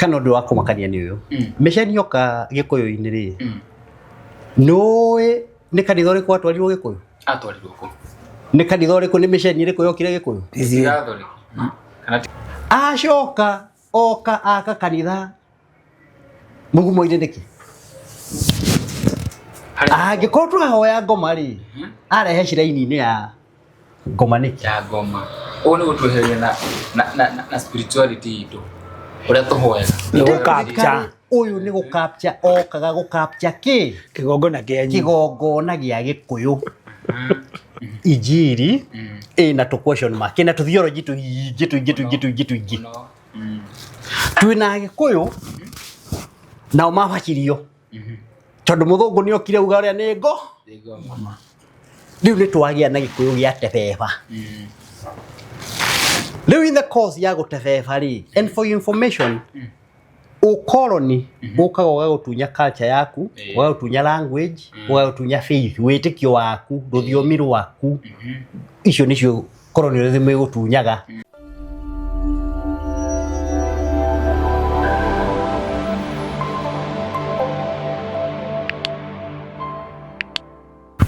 Kana ũndũ wa kũmakania nĩ ũyũ, mĩceni yoka gĩkũyũ-inĩ rĩ, nĩũĩ nĩ kanitha ũrĩkũ watwarirwo gĩkũyũ? Atwarirwo kũ? Nĩ kanitha ũrĩkũ, nĩ mĩceni ĩrĩkũ yokire gĩkũyũ? Ti Catholic. Kana Acoka oka aka kanitha mũgumo-inĩ nĩkĩ? Harĩa Angĩkorwo tũrahoya ngoma rĩ, arehe ciraini-inĩ ya ngoma nĩkĩ? Ya ngoma. Ũũ nĩ gũtweheria na spirituality itũ. Ũrĩa tũhoyaga. Nĩ gũ-capture. Ũyũ nĩ gũ-capture, okaga gũ-capture kĩ? Kĩgongona kĩanyu. Kĩgongona gĩa gĩkũyũ. Injiri ĩna tũ question mark, ĩna tũ theology tũingĩ tũingĩ tũingĩ tũingĩ tũingĩ. Mũno. Twĩna Agĩkũyũ nao mabacirio tondũ mũthũngũ nĩ okire auga ũrĩa nĩ ngo. Nĩ ngoma. Rĩu nĩ twagĩa na gĩkũyũ gĩa tebeba. Rĩu in the course ya gũtebeba rĩ, and for your information, ũkoroni ũkaga ũgagũtunya culture yaku, ũgagũtunya language, ũgagũtunya faith, wĩtĩkio waku, rũthiomi rwaku. Icio nĩcio colonialism ĩgũtunyaga.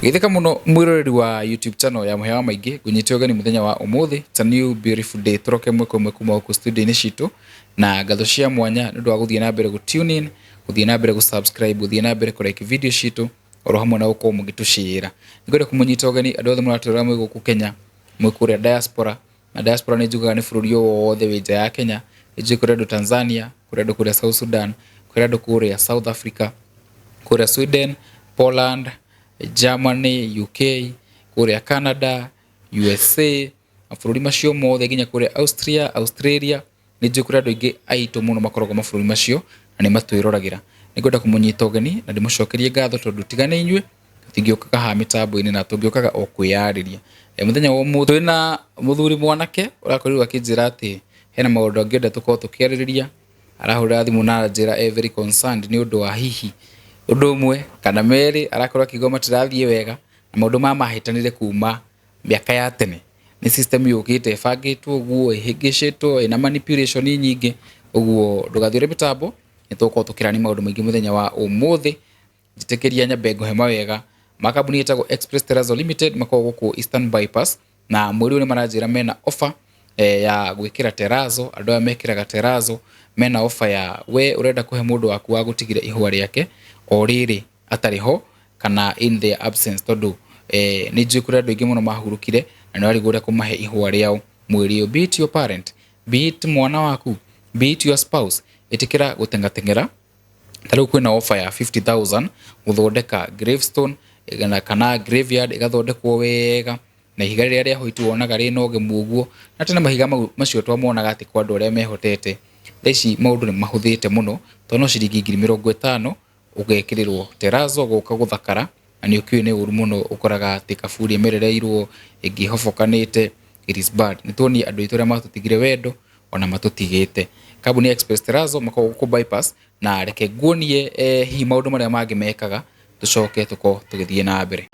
Geithĩka mũno mwĩroreri wa YouTube channel ya Mũhĩa wa Maingĩ, ngũnyite ũgeni mũthenya wa ũmũthĩ. It's a new beautiful day. Tũroke ĩmwe kwa ĩmwe kuma gũkũ studio-inĩ citũ na ngatho cia mwanya nĩ ũndũ wa gũthiĩ na mbere gũ tune in, gũthiĩ na mbere gũ subscribe, gũthiĩ na mbere kũ like video citũ oro hamwe na gũkorwo mũgĩtũcĩra. Nĩngwenda kũmũnyita ũgeni andũ othe mũratwĩrora mwĩ gũkũ Kenya, mwĩ kũrĩa diaspora, na diaspora nĩ njugaga nĩ bũrũri o wothe wĩ nja ya Kenya. Nĩ njũĩ kũrĩ andũ Tanzania, kũrĩ andũ kũrĩa South Sudan, kũrĩ andũ kũrĩa South Africa, kũrĩa Sweden, Poland, Germany, UK, kũrĩa Canada, USA, mabũrũri macio mothe nginya kũrĩa Austria, Australia, nĩ njũĩ kũrĩ andũ aingĩ aitũ mũno makoragwo mabũrũri macio na nĩ matwĩroragĩra. Nĩngwenda kũmũnyita ũgeni na ndĩmũcokerie ngatho tondũ tiga nĩ inyuĩ tũtingĩũkaga haha mĩtambo-inĩ na tũngĩũkaga o kwĩyarĩria. Mũthenya wa ũmũthĩ twĩna mũthuri mwanake ũrakorirwo akĩnjĩra atĩ hena maũndũ angĩenda tũkorwo tũkĩarĩrĩria. Arahũrĩra thimũ na aranjĩra e very concerned nĩ ũndũ wa hihi ũndũ ũmwe kana merĩ arakorwo akĩigua matirathiĩ wega na maũndũ maya mahĩtanire kuma mĩaka ya tene. Nĩ system yũkĩte ĩbangĩtwo ũguo ĩhĩngĩcĩtwo ĩna manipulation nyingĩ ũguo ndũgathiũre mĩtambo nĩ tũgũkorwo tũkĩrania maũndũ maingĩ mũthenya wa ũmũthĩ. Njĩtĩkĩria nyambe ngũhe mawega ma kambuni ĩtagwo Express Terrazzo Limited makoragwo gũkũ Eastern Bypass na mweri ũyũ nĩ maranjĩra mena offer ya gwĩkĩra terrazzo. Andũ aya mekĩraga terrazzo mena offer ya we ũrenda kũhe mũndũ waku wa gũtigĩra ihũa rĩake o rĩrĩ atarĩ ho kana in their absence tondũ nĩ njũĩ kũrĩ andũ aingĩ mũno mahurũkire na nĩ warigwo ũrĩa kũmahe ihũa rĩao mweri ũyũ. Be it your parent, be it mwana waku, be it your spouse, ĩtĩkĩra gũteng'ateng'era. Ta rĩu kwĩna offer ya 50,000 gũthondeka gravestone kana graveyard ĩgathondekwo wega na ihiga rĩrĩa rĩa white wonaga rĩna ũgemu ũguo. Na tene mahiga mau macio twamonaga atĩ kwa andũ arĩa mehotete. Thaa ici maũndũ nĩ mahũthĩte mũno tondũ no ciringi ngiri mĩrongo ĩtano ũgekĩrĩrwo terrazzo gũka gũthakara na nĩ ũkĩũĩ nĩ ũru mũno ũkoraga atĩ kaburi ĩmerereirwo ĩngĩ ĩhobokanĩte. It is bad. Nĩ tuonie andũ aitũ arĩa matũtigire wendo ona matũtigĩte. Kambuni ya Express Terrazzo makoragwo gũkũ bypass na reke nguonie hihi maũndũ marĩa mangĩ mekaga tũcoke tũkorwo tũgĩthiĩ na mbere.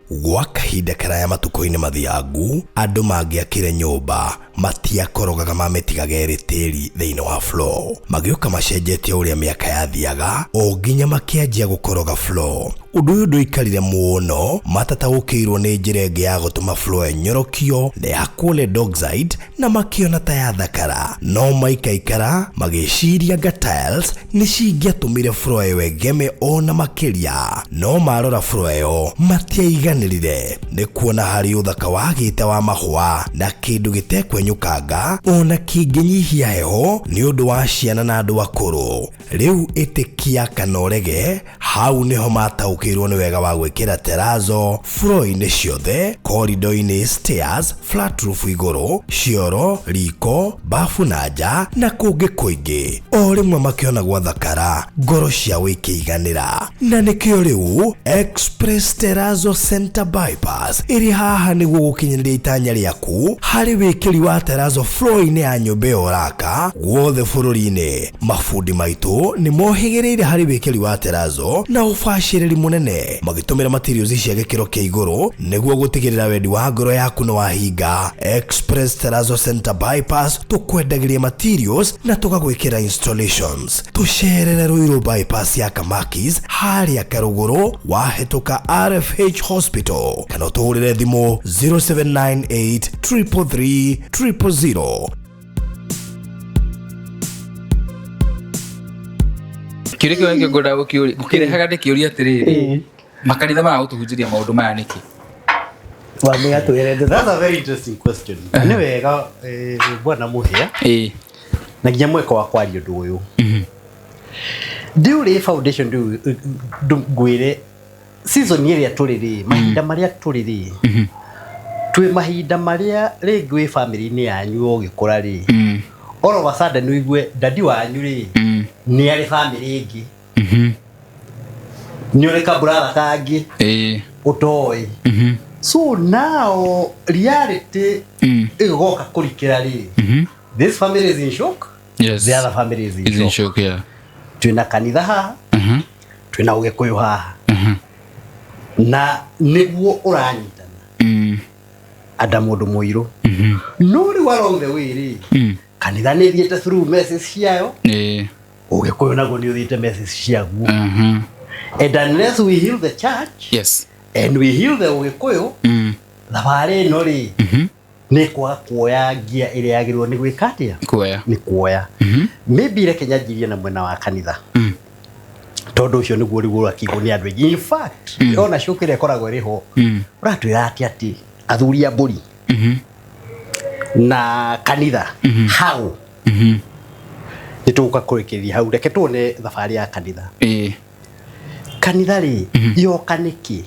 Gwa kahinda karaya matukũ-inĩ mathiangu, andũ mangĩakire nyũmba matiakorogaga mamĩtigaga ĩrĩ tĩri thĩinĩ wa floor. Magĩũka macenjetie ũrĩa mĩaka yathiaga o nginya makĩanjia gũkoroga floor. Ũndũ ũyũ ndũikarire mũno matataũkĩirwo nĩ njĩra ĩngĩ ya gũtũma floor ĩnyorokio na ĩhakwo lead oxide na makĩona ta yathakara. No maikaikara magĩciria anga tiles nĩ cingĩatũmire floor ĩyo ĩgeme ona makĩria. No marora floor ĩyo matiaiganĩrire nĩ kuona harĩ ũthaka wagĩte wa mahũa na kĩndũ gĩtekwenyũkanga ona kĩngĩnyihia heho nĩ ũndũ wa ciana na andũ akũrũ. Rĩu ĩtĩkia kana ũrege, hau nĩho mataũkĩirwo nĩ wega wa gwĩkĩra terrazzo floor-inĩ ciothe, corridor-inĩ, stairs, flat roof igũrũ, cioro, riko, bafu na nja na kũngĩ kũingĩ. O rĩmwe makĩona gwathakara, ngoro ciao ikĩiganĩra. Na nĩkĩo rĩu Express Terrazzo Center Bypass ĩrĩ haha nĩguo gũkinyanĩria itanya rĩaku harĩ wĩkĩri wa terrazzo floor-inĩ ya nyũmba ĩyo ũraka guothe bũrũri-inĩ. Mabundi maitũ nĩ mohĩgĩrĩire harĩ wĩkĩri wa terrazzo na ũbacĩrĩri mũnene. nene magĩtũmĩra materials cia gĩkĩro kĩa igũrũ nĩguo gũtigĩrĩra wendi wa ngoro yaku nĩ wahinga. Express Terrazzo Center Bypass tũkwendagĩria materials na tũgagwĩkĩra installations. Tũcerere Ruiru Bypass ya Kamakis harĩa Karũgũrũ wahĩtũka RFH Hospital kana ũtũhũrĩre thimũ 0798 333 000. Kĩũria kĩu gĩkĩ ngwendaga gũkĩũria ngũkĩrehaga ndĩkĩũria atĩrĩrĩ, makanitha maragũtũhunjĩria maũndũ maya nĩkĩ? That's a very interesting question. Nĩ wega bwana Mũhĩa na nginya mweke wa kwaria ũndũ ũyũ. Ndiũrĩ foundation rĩu ngwĩre season ĩrĩa tũrĩ rĩ, mahinda marĩa tũrĩ rĩ, twĩ mahinda marĩa rĩngĩ wĩ family-inĩ yanyu ũgĩkũra rĩ, all of a sudden ũigue dadi wanyu rĩ nĩ arĩ family ĩngĩ, nĩ ũrĩ kaburatha kangĩ ũtoĩ. So now reality ĩgoka kũrikĩra rĩ, this family is in shock. Yes. The other family is in Is in shock. shock, yeah. Twĩna kanitha haha, twĩna ũgĩkũyũ haha, na nĩguo ũranyitana anda mũndũ mũirũ. No rĩu along the way rĩ, kanitha nĩ ĩthiĩte through message ciayo, ũgĩkũyũ naguo nĩ ũthiĩte message ciaguo. And unless we heal the church Yes. and we heal the ũgĩkũyũ, thabarĩ ĩno rĩ nĩ kwaga kuoya ngia ĩrĩa yagĩrĩirwo nĩ gwĩka atĩa? Kuoya. Nĩ kuoya. Maybe reke nyanjirie na mwena wa kanitha, tondũ ũcio nĩguo rĩu ũrakigwo nĩ andũ aingĩ. In fact, ona cũkũ ĩrĩa ĩkoragwo ĩrĩ ho ũratwĩra atĩ atĩ athuri a mbũri na kanitha hau nĩ tũgũka kũrĩkĩrĩria hau. Reke tuone thabarĩ ya kanitha. Kanitha rĩ yoka nĩkĩ?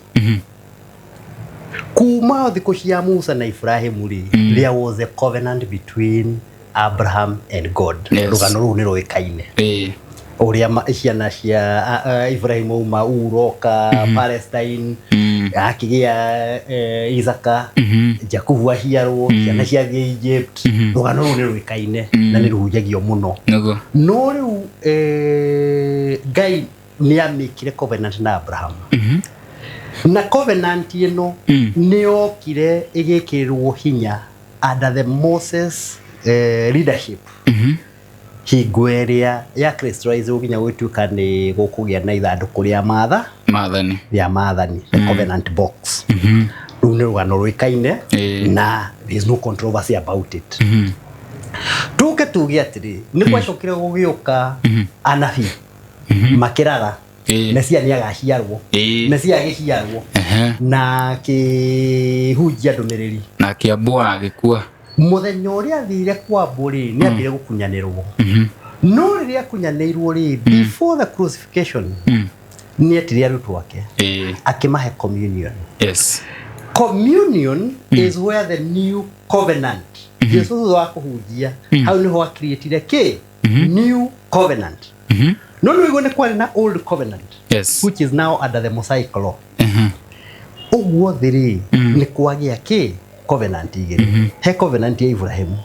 Kuma thikũ cia Musa na Ibrahimu rĩ, there was a covenant between Abraham and God. Yes. Rũgano rũu nĩ rũĩkaine ũrĩa ciana cia Ibrahimu auma Uroka Palestine, akĩgĩa Isaka, Jakubu aciarwo, ciana ciathiĩ Egypt. Rũgano rũu nĩ rũĩkaine na nĩ rũhunjagio mũno. No rĩu Ngai nĩ amĩkire covenant na Abraham, na covenant ĩno nĩ yokire ĩgĩkĩrwo hinya under the Moses leadership, hingo ĩrĩa ya crystallize nginya gũtuĩka nĩ gũkũgĩa na ithandũkũ rĩa matha maathani rĩa maathani, the covenant box. Rũu nĩ rũgano rũĩkaine na there is no controversy about it. Tũke tuge atĩrĩ, nĩ gwacokire gũgĩũka anabii makĩraga Mesia nĩ agaciarwo. Mesia agĩciarwo na akĩhunjia ndũmĩrĩri na akĩambwo na agĩkua. Mũthenya ũrĩa athire kwambwo rĩ, nĩ ambire gũkunyanĩrwo. No rĩrĩa akunyanĩirwo rĩ, before the crucifixion, nĩ etire arutwo ake akĩmahe communion. Yes. Communion is where the new covenant. Jesu thutha wa kũhunjia hau nĩho akiriĩtire kĩ new covenant. No nĩ ũiguo nĩ kwarĩ na old covenant, Yes. which is now under the Mosaic law. Ũguo thĩ rĩ, nĩ kwagĩa kĩ covenant igĩrĩ. He covenant ya Ibrahimu,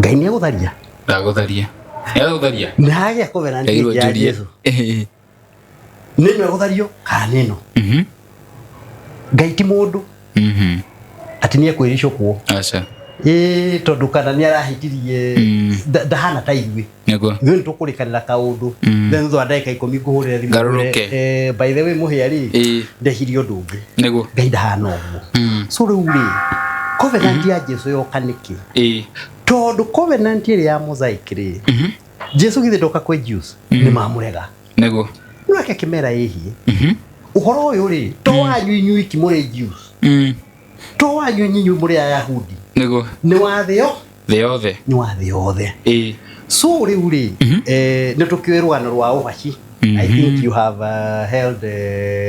Ngai nĩ egũtharia? Ndagũtharia. Nĩagũtharia. Nĩ hagĩa covenant Ndeirwo ĩngĩ ya njũrie. Jesu. Nĩ ĩno ĩgũthario kana nĩ ĩno? Ngai ti mũndũ atĩ nĩ ekwĩricũkwo. Aca. Ĩĩ, tondũ kana nĩ arahĩtirie, ndahana ta ithuĩ. Nĩguo. Ithuĩ nĩ tũkũrĩkanĩra kaũndũ, then thutha wa ndagĩka 10 ngũhũrĩre thimũ Ngarũrũke. ngwĩre, by the way Mũhĩa rĩ, ndehirie ũndũ ũngĩ. Nĩguo. Ngai ndahana ũguo. So rĩu rĩ, covenant ya Jesu yoka nĩkĩ? Tondũ covenant ĩrĩa ya Mosaic rĩ, Jesu githĩ ndoka kwĩ Jews nĩ mamũrega. Nĩguo. No ake akĩmera ĩhiĩ ũhoro ũyũ rĩ, to wanyu inyuiki mũrĩ Jews, to wanyu inyuĩ mũrĩ Ayahudi, Nĩguo. nĩ wa thĩ yo, Thĩ yothe. nĩ wa thĩ yothe. So rĩu rĩ, nĩ tũkĩũĩ rũgano rwa ũhaci. I think you have held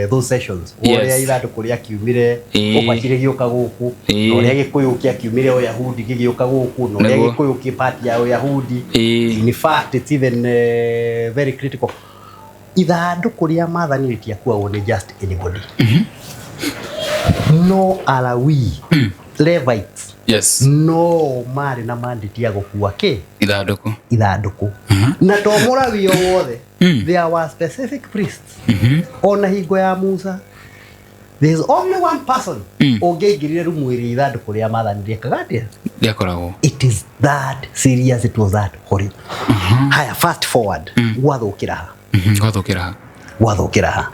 those sessions. Ũrĩa ithandũkũ rĩakiumire ũhaci rĩgĩũka gũkũ, na ũrĩa gĩkũyũ kĩakiumire ũyahudi gĩgĩũka gũkũ, na ũrĩa gĩkũyũ kĩ part ya ũyahudi. In fact, it's even very critical. Ithandũkũ rĩa maathani rĩtiakuagwo nĩ just anybody. No Alawi Levites no marĩ na mandate ya gũkua kĩ Ithandũkũ. Ithandũkũ, na to mũrawi o wothe. There were specific priests. Ona hingo ya Musa, there is only one person ũngĩaingĩrire rumu ĩrĩa ithandũkũ rĩa maathani rĩekaga atĩa? Rĩakoragwo. It is that serious, it was that horrible. Haya, fast forward, gwathũkĩra ha? Gwathũkĩra ha? Gwathũkĩra ha?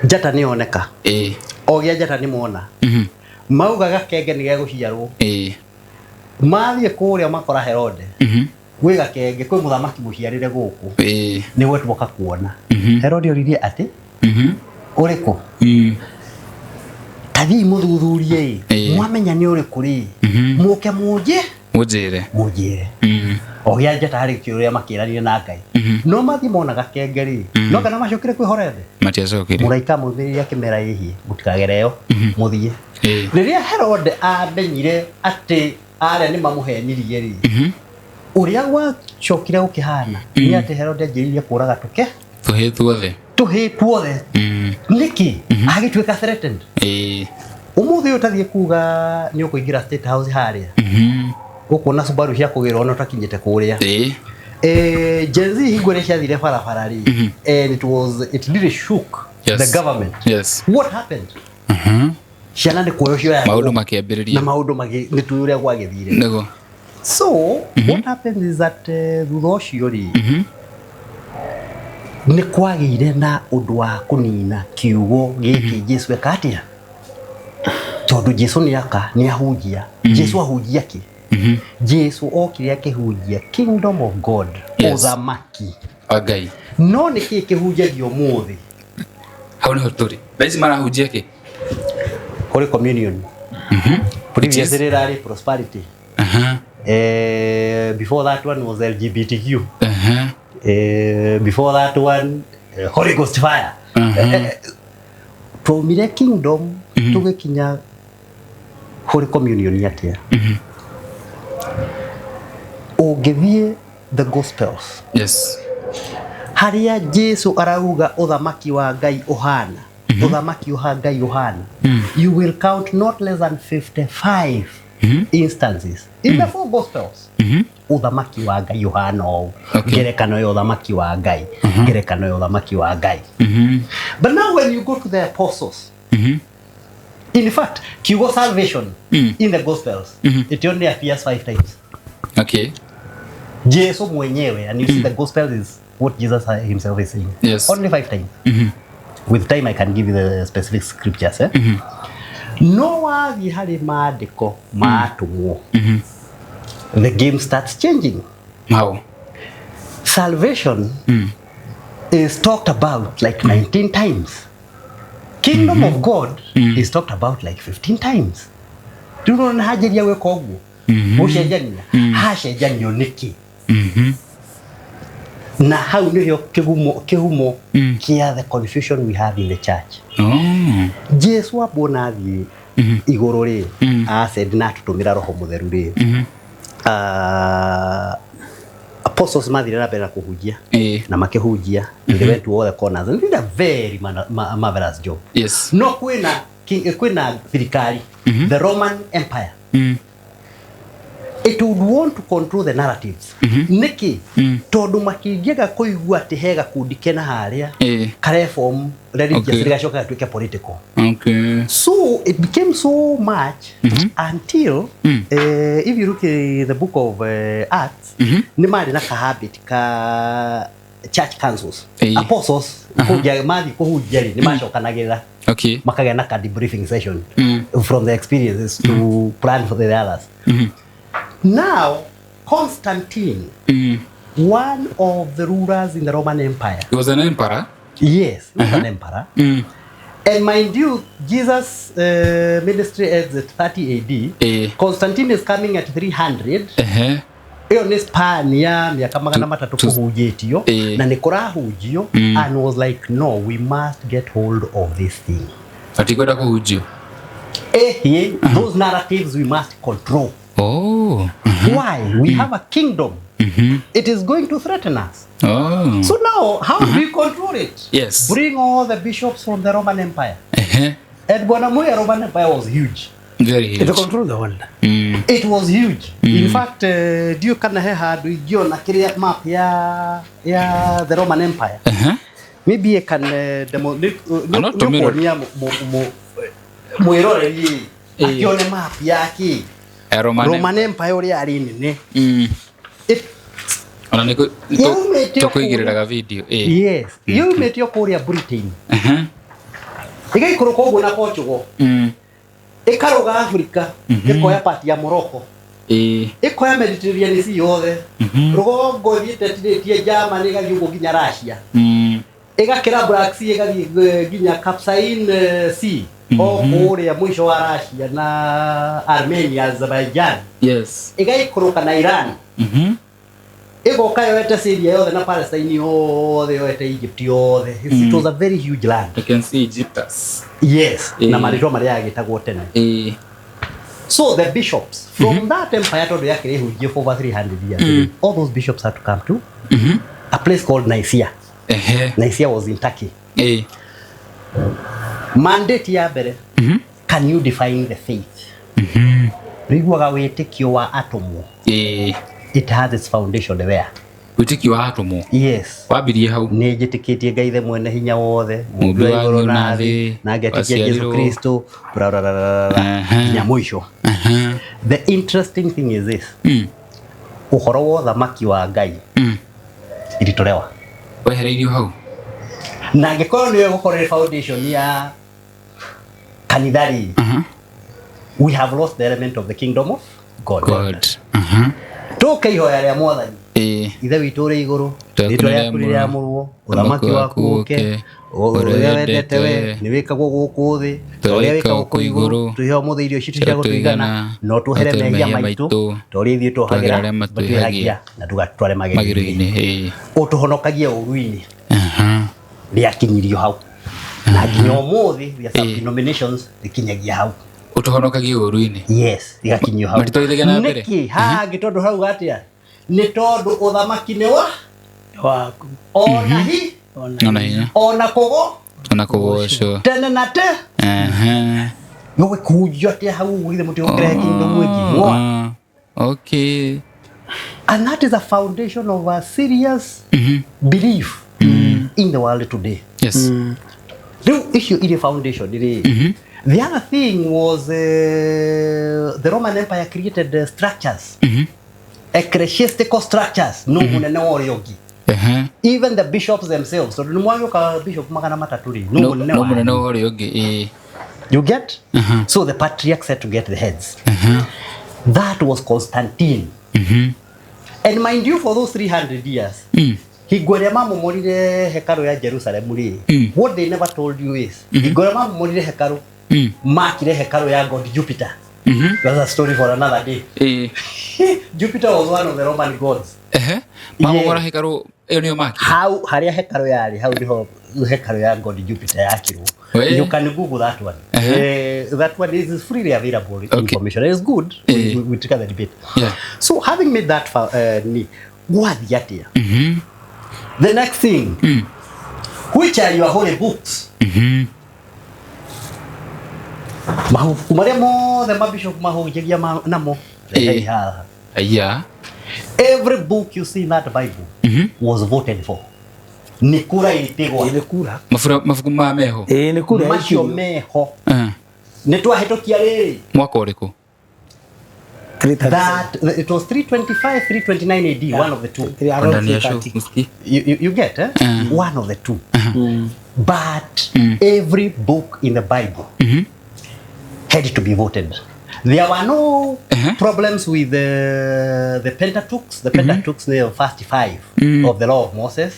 Njata nĩ yoneka. O gĩa njata nĩ mona, mauga gakenge nĩ gegũciarwo. Mathiĩ kũrĩa makora Herode, gwĩ gakenge, kwĩ mũthamaki mũciarĩre gũkũ, nĩ gwetwoka kuona. Herode oririe atĩ, ũrĩkũ? Tathiĩ mũthuthurie ĩ, mwamenya nĩ ũrĩkũ rĩ, mũke mũnjĩ Mũnjĩre. Mũnjĩre. O gĩa njata harĩ kĩũrĩa makĩranire na Ngai, no mathiĩ mona gakenge rĩ, no kana macokire kwĩ Herode? Matiacokire. Mũraika mũthĩrĩria akĩmera, ĩhiĩ mũtikagereyo, mũthiĩ. Rĩrĩa Herode amenyire atĩ arĩa nĩ mamũhenirie rĩ, ũrĩa gwacokire gũkĩhana nĩ atĩ Herode anjĩrĩirie kũraga tũke Tũhĩĩ tuothe. Tũhĩĩ tuothe. Nĩkĩ agĩtuĩka threatened? Ũmũthĩ ũyũ ũtathiĩ kuga nĩ ũkũingĩra State House harĩa, ũkuona Subaru cia kũgĩrwo ona ũtakinyĩte kũrĩa. Gen Z hingo ĩrĩa ciathire barabara rĩ, and it really shook the government. What happened? Ciana nĩ kuoyo cioyagwo. Maũndũ Na makĩambĩrĩria. Maũndũ nĩ tũĩ ũrĩa gwagĩthire. So what happens is that thutha ũcio rĩ, nĩ kwagĩire na ũndũ wa kũnina kiugo gĩkĩ Jesu eka atĩa, tondũ Jesu nĩ aka nĩ ahunjia. Jesu ahunjia kĩ? Jesu okire akĩhunjia kingdom of God, ũthamaki wa Ngai. No nĩ kĩĩ kĩhunjagio ũmũthĩ? Hau nĩho tũrĩ thaa ici, marahunjia kĩ? Holy Communion. Previously rĩrarĩ prosperity. Before that one was LGBTQ. Before that one, Holy Ghost fire. Twaumire kingdom tũgĩkinya Holy Communion atĩa? Ũngĩthiĩ the Gospels, harĩa Jesu arauga ũthamaki wa Ngai ũhana, ũthamaki wa Ngai ũhana, you will count not less than 55 instances in the four Gospels. Ũthamaki wa Ngai ũhana ũũ, ngerekano ya ũthamaki wa Ngai, ngerekano ya ũthamaki wa Ngai. But now when you go to the apostles, in fact, kiugo salvation in the Gospels, it only appears five times. Jesu mwenyewe, and you see the Gospel is what Jesus himself is saying. Only five times. With time I can give you the specific scriptures. Eh? No wathiĩ harĩ maandĩko ma atũmwo, the game starts changing. How? Salvation is talked about like 19 times. Kingdom of God is talked about like 15 times. Rĩu nona hanjĩria gwĩka ũguo, gũcenjania hacenjanio nĩkĩ? Na hau nĩrĩo kĩhumo kĩa the confusion we have in the church. Jesu ambwo na athiĩ igũrũ rĩ, ascend na atũtũmĩra Roho Mũtheru rĩ, apostles mathire na mbere na kũhunjia, na makĩhunjia. They went to all the corners and did a very marvelous job. No kwĩna thirikari, the Roman Empire, it would want to control the narratives. Nĩkĩ? Tondũ makĩngĩaga kũigua atĩ he gakundi kena harĩa kareform religious, rĩgacoka gatuĩke political. So it became so much until if you look at the book of Acts, nĩ marĩ na kahabit ka church councils. Apostles kũhunjia, mathiĩ kũhunjia rĩ, nĩ macokanagĩrĩra, makagĩa na ka debriefing session from the experiences to plan for the others. Now Constantine, one of the rulers in the Roman Empire. He was an emperor. Yes, he was an emperor. And mind you, Jesus' ministry ends at 30 AD. Constantine is coming at 300. Ĩyo nĩ span ya mĩaka 300 kũhunjĩtio, na nĩ kũrahunjio, and was like, "No, we must get hold of this thing." Atikwenda kũhunjio. Those narratives we must control. Why? We have a kingdom. It is going to threaten us. So now, how do we control it? Bring all the bishops from the Roman Empire. And Bwana Muya, Roman Empire was huge. Very It huge. control the world. It was huge. In fact, ndiũ kana he handũ ingĩona kĩrĩa map ya the Roman Empire. Maybe I can demo Ano, tũmĩrore. nĩkuonia mwĩroreri Ĩĩ. akĩone map ya kĩ Eh, Roman. Roman Empire ũrĩa yarĩ nene. Ona nĩ Yaumĩte o tũkũigĩrĩraga video. Ĩĩ. Yes, yaumĩte o kũrĩa Britain. Ĩgaikũrũka ũguo na Portugal. Ĩkarũga Africa, ĩkoya part ya Morocco. Ĩĩ. Ĩkoya Mediterranean Sea yothe. Rũgongo ĩthiĩte ĩtinĩtie Germany ĩgathiĩ ũguo nginya Russia. Ĩgakĩra Black Sea ĩgathiĩ nginya Caspian Sea. O kũrĩa mũico wa Russia na Armenia, Azerbaijan. Yes. Ĩgaikũrũka na Iran. Ĩgoka yoete Syria yothe na Palestine yothe yoete Egypt yothe. It was a very huge land. I can see Egyptus. Yes, na Ĩĩ. marĩtwa marĩa yagĩtagwo tene. Ĩĩ. So the bishops from that empire tondũ yakĩrĩ hunjie for over 300 years. All those bishops had to come to a place called Nicaea. Ehe. Nicaea was in Turkey. Ĩĩ. Mandate ya mbere, can you define the faith? Rĩiguaga wĩtĩkio wa atũmwo. Ĩĩ. It has its foundation where? Wĩtĩkio wa atũmwo. Yes. Wambirie hau. Nĩ njĩtĩkĩtie Ngai the mwene hinya wothe, Mũmbi mũmbi wa wa igũrũ thĩ na na thĩ, thĩ, na ngetĩkia Jesu waciarirwo. Kristo, bla bla bla bla bla, Aha. nginya mũico. Aha. The interesting thing is this. Ũhoro wa ũthamaki wa Ngai ilitolewa. Wehereirio hau. Na angĩkorwo nĩyo ĩgũkorwo ĩrĩ foundation ya kanitha rĩ, we have lost the element of the kingdom of God. God. Aha. Tũke ihoya rĩa Mwathani. Ĩĩ. Ithe witũ ũrĩ igũrũ, Rĩtwa rĩtwa rĩaku rĩaku rĩamũrwo, ũthamaki waku ũke, ũrĩa wendete we nĩ wĩkagwo gũkũ thĩ ta ũrĩa wĩkagwo kũu igũrũ. Tũhe ũmũthĩ irio citũ cia gũtũigana, na ũtũhere mehia maitũ ta ũrĩa ithuĩ tuohagĩra Arĩa matwĩhagia, na ndũgatũtware magerio-inĩ, Magerio-inĩ. Ĩĩ. ũtũhonokagie ũru-inĩ. Aha. Rĩakinyirio hau na nginya ũmũthĩ there are some Ĩĩ. denominations rĩkinyagia hau. Ũtũhonokagie ũru-inĩ. Yes, rĩgakinyio hau. Matitwarithagia na mbere? Nĩkĩ haha hangĩ tondũ hau atĩa nĩ tondũ ũthamaki nĩ wa Waku. ona hi Ona hinya. ona kũgo Ona kũgocwo. tene na te. Aha. Gũgĩkũnjio atĩa hau ũguo githĩ mũtigũkĩrehe kingdom ĩngĩ. Mwa. Ah, okay. And that is a foundation of a serious belief in the world today. Yes. Rĩu icio irĩ foundation rĩ. The other thing was the Roman Empire created structures, ecclesiastical structures, no mũnene wa ũrĩa ũngĩ. Ehe. Even the bishops themselves, tondũ nĩ mwagĩũka bishop 300 rĩ, no No mũnene no wa mũnene wa ũrĩa ũngĩ. Ĩĩ. You get? So the patriarchs had to get the heads. That was Constantine. And mind you, for those 300 years, hingo ĩrĩa mamomorire hekarũ ya Jerusalem rĩ, what they never told you is, hingo ĩrĩa mamomorire hekarũ, makire hekarũ ya god Jupiter. That's a story for another day. Ĩĩ. Jupiter was one of the Roman gods. Ehe. Mamomora hekarũ ĩyo nĩyo maki. Hau harĩa hekarũ yarĩ, hau nĩho hekarũ ya god Jupiter yakirwo. Wee. You can google that one. That one is freely available information. It's good. We trigger the debate. Yeah. So having made that ni gwathiĩ atĩa? The next thing, which are your holy books? Mabuku marĩa mothe mabishop mahunjagia namo rehei haha. Aya. Every book you see in that Bible was voted for. Nĩ kura ĩrĩpigwa. Ĩĩ nĩ kura. Mabuku ma meho. Ĩĩ nĩ kura. Macio meho. Ah. Nĩ twahĩtũkia rĩrĩ. Mwaka ũrĩkũ? That it was 325, 329 AD, one of the two. Ndani ya show. Mũsiki. You get, eh? One of the two. But every book in the Bible had to be voted. There were no problems with the Pentateuch. The Pentateuch, the first five of the law of Moses.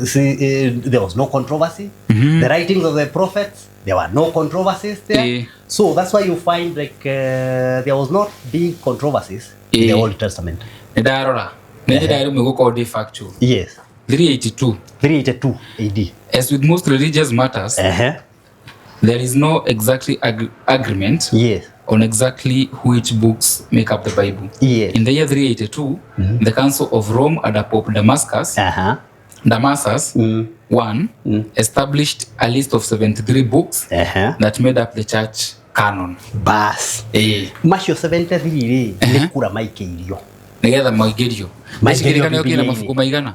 See, there was no controversy. The writings of the prophets, there were no controversies there. Eh. So that's why you find like there was not big controversies in the Eh. Old Testament. Nĩ ndarora. Nĩ njĩra ĩrũmwe gũkorwo ndĩ factual. Yes, 382. 382 AD. As with most religious matters, there is no exactly agreement Yes. on exactly which books make up the Bible. Yes. In the year 382, the Council of Rome under Pope Damasus, I established a list of 73 books that made up the church Canon. Bas. Ĩĩ. Macio 73 rĩ, nĩ kura maikĩirio. Nĩgetha maingĩrio. Maingĩrio Maingĩrio kĩna Bibilia-inĩ. mabuku maigana?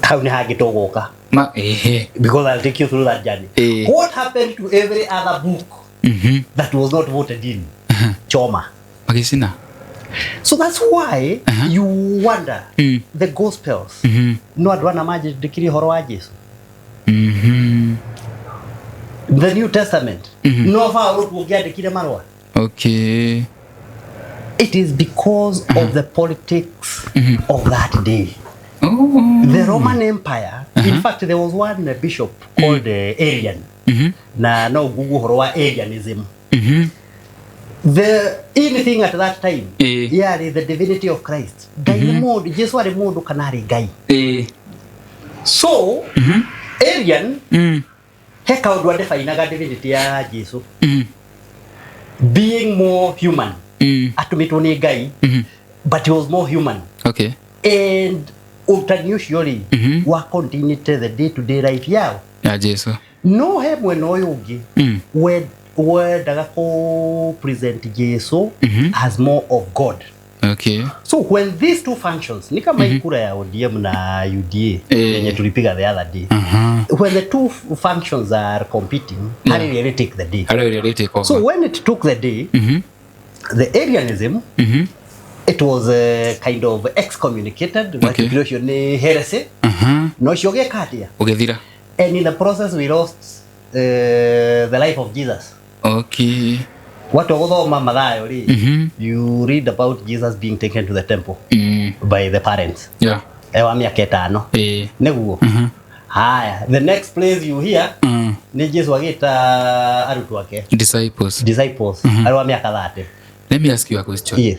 Hau nĩ hangĩ tũgũka. Ma ehe. Because I'll take you through that journey. Eh. What happened to every other book that was not voted in? Choma. Magĩcina. So that's why you wonder the Gospels. No andũ ana manjĩndĩkirie ũhoro wa Jesu. The New Testament. No Paulo tu ũngĩandĩkire marũa. Okay. It is because of the politics of that day. Oh. The Roman Empire, in fact, there was one bishop called Arian. Na no Google ũhoro wa Arianism. The anything at that time Eh. yarĩ the divinity of Christ. Ngai nĩ mũndũ, Jesu arĩ mũndũ kana arĩ Ngai. Ĩĩ. So, Arian he kaũndũ adefainaga divinity ya Jesu. Being more human. Atũmĩtwo nĩ Ngai, but he was more human. Okay. And ũrutani ũcio rĩ, wa continued the day to day life yao. Ya Jesu. No he mwena ũyũ ũngĩ wendaga kũ present Jesu as more of God. Okay. So when these two functions, ni kama hii kura ya ODM na UDA yenye tulipiga the other day. When the two functions are competing, yeah. Harĩ really take the day. Harĩa ĩrĩa take over. So when it took the day, the Arianism, it was kind of excommunicated. Okay. Watuĩkire ũcio nĩ heresy. Na ũcio ũgĩka atĩa? Ũgĩthira. And in the process we lost the life of Jesus. Okay. Watu gũthoma Mathayo rĩ, you read about Jesus being taken to the temple by the parents. Yeah. E wa mĩaka ĩtano. Ĩĩ. Nĩguo. Haya, the next place you hear nĩ Jesu agĩta arutwo ake Disciples. disciples arĩ wa mĩaka 30. Let me ask you a question. Yes.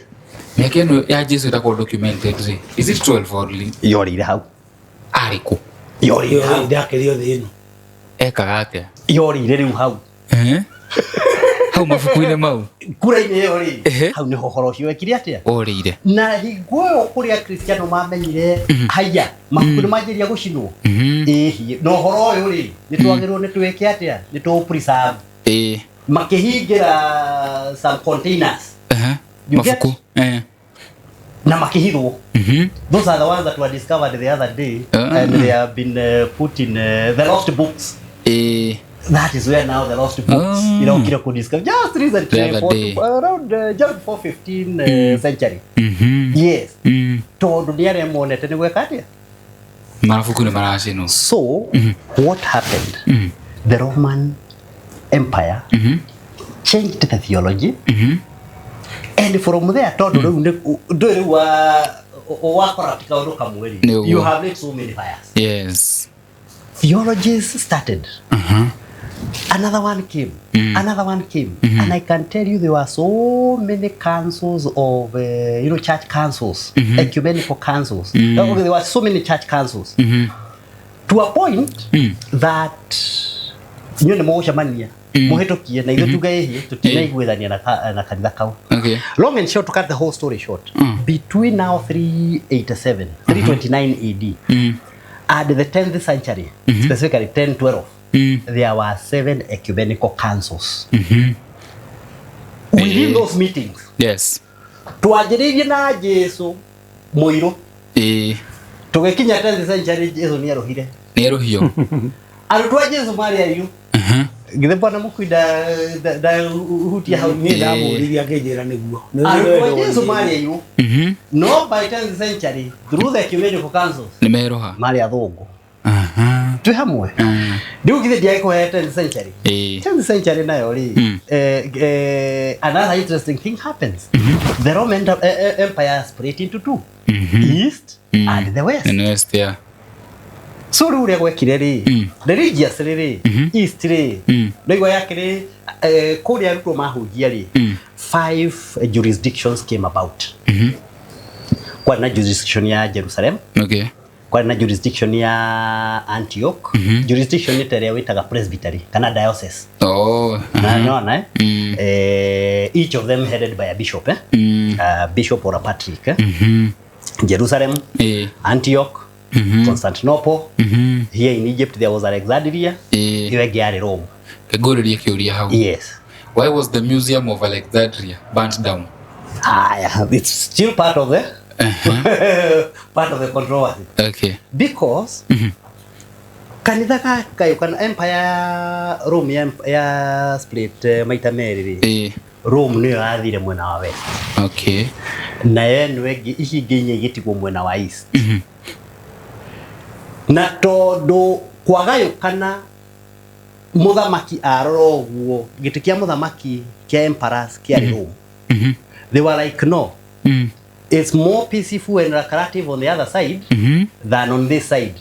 Mĩaka ĩno ya Jesu ĩtagwo documented rĩ. Is it 12 only? Yorĩire hau. Arĩ kũ? Yorĩire hau. Ndakĩrio thĩ ĩno. Ekaga atĩa? Yorĩire rĩu hau. Eh? Hau mabuku-inĩ mau. Kura-inĩ ĩyo rĩ, Ehe. hau nĩho ũhoro ũcio wekire atĩa? Orĩire. Na hingo ĩyo kũrĩa Kristiano mamenyire haya mabuku nĩ manjĩrĩria gũcinwo. Ĩhi, na ũhoro ũyũ rĩ, nĩ twagĩrĩirwo nĩ twĩke atĩa? Nĩ tũ preserve. Ĩĩ. Makĩhingĩra some containers Aha. You get- Mabuku. Eh. na makĩhithwo. Those are the ones that were discovered the other day and they have been put in the lost books. Ĩĩ. That is where now the lost books, you know, kira kudiscover just recently, The other day. around just before 15 century. Yes. Tondũ nĩ arĩa monete nĩ gwĩka atĩa? Mabuku nĩ maracinwo. So, what happened? The Roman Empire changed the theology. And from there, tondũ rĩu ndũĩ rĩu wa corrupt kaũndũ kamwe rĩ, Nĩ ũguo. you have lit so many fires. Yes. Theologies started. Another one came. Another one came. And I can tell you there were so many councils of, you know, church councils, ecumenical councils. Okay, there were so many church councils. To a point that inyuĩ nĩ mũgũcemania mũhĩtũkie na ithuĩ tuge ĩhiĩ tũtinaiguithania na kanitha kau. Okay. Long and short, to cut the whole story short, between now 387, 329 AD, and the 10th century, specifically 1012, there were 7 ecumenical councils. Within those meetings, Yes. twanjĩrĩirie na Jesu mũirũ, Ĩĩ. tũgĩkinya 10th century Jesu nĩerũhire. Nĩ erũhio. Arutwo a Jesu marĩ airũ. Githĩ bwana mũkui ndahutia hau. Niĩ ndamũririe akĩnjĩra nĩguo. Arutwo a Jesu marĩ airũ. No by 10th century, through the ecumenical councils, Nĩ merũha. marĩ athũngũ. Aha. Twĩ hamwe. Rĩu githĩ ndiagĩkũhe 10th century. Ĩĩ. 10th century nayo rĩ, another interesting thing happens. The Roman Empire split into two. East and the West. Nĩ West, yeah. So rĩu ũrĩa gwekire rĩ, religiously rĩ, East rĩ, nĩguo yakĩrĩ kũrĩa arutwo mahunjia rĩ, 5 jurisdictions came about. Kwarĩ na jurisdiction ya Jerusalem, Okay. kwarĩ na jurisdiction ya Antioch, jurisdiction nĩ ta ĩrĩa wĩtaga presbytery kana diocese. Oh. Na nĩwona, eh? Each of them headed by a bishop, eh? A bishop or a patrick, eh? Jerusalem, Ĩĩ. Antioch, Constantinople. Here in Egypt there was Alexandria. Ĩĩ. Ĩyo ĩngĩ yarĩ Rome. Ngũrĩrie kĩũria hau. Yes. Why was the Museum of Alexandria burnt down? Aya, it's still part of the part of the controversy. Okay. Because kanitha gakayũkana empire ya Rome ya split maita merĩ rĩ, Rome nĩyo yathire mwena wa west, nayo ĩno ĩngĩ, ici ingĩ inya igĩtigwo mwena wa east. Na tondũ kwagayũkana, mũthamaki arora ũguo, gĩtĩ kĩa mũthamaki kĩa emperors kĩarĩ Rome. They were like, "No, it's more peaceful and lucrative on the other side than on this side."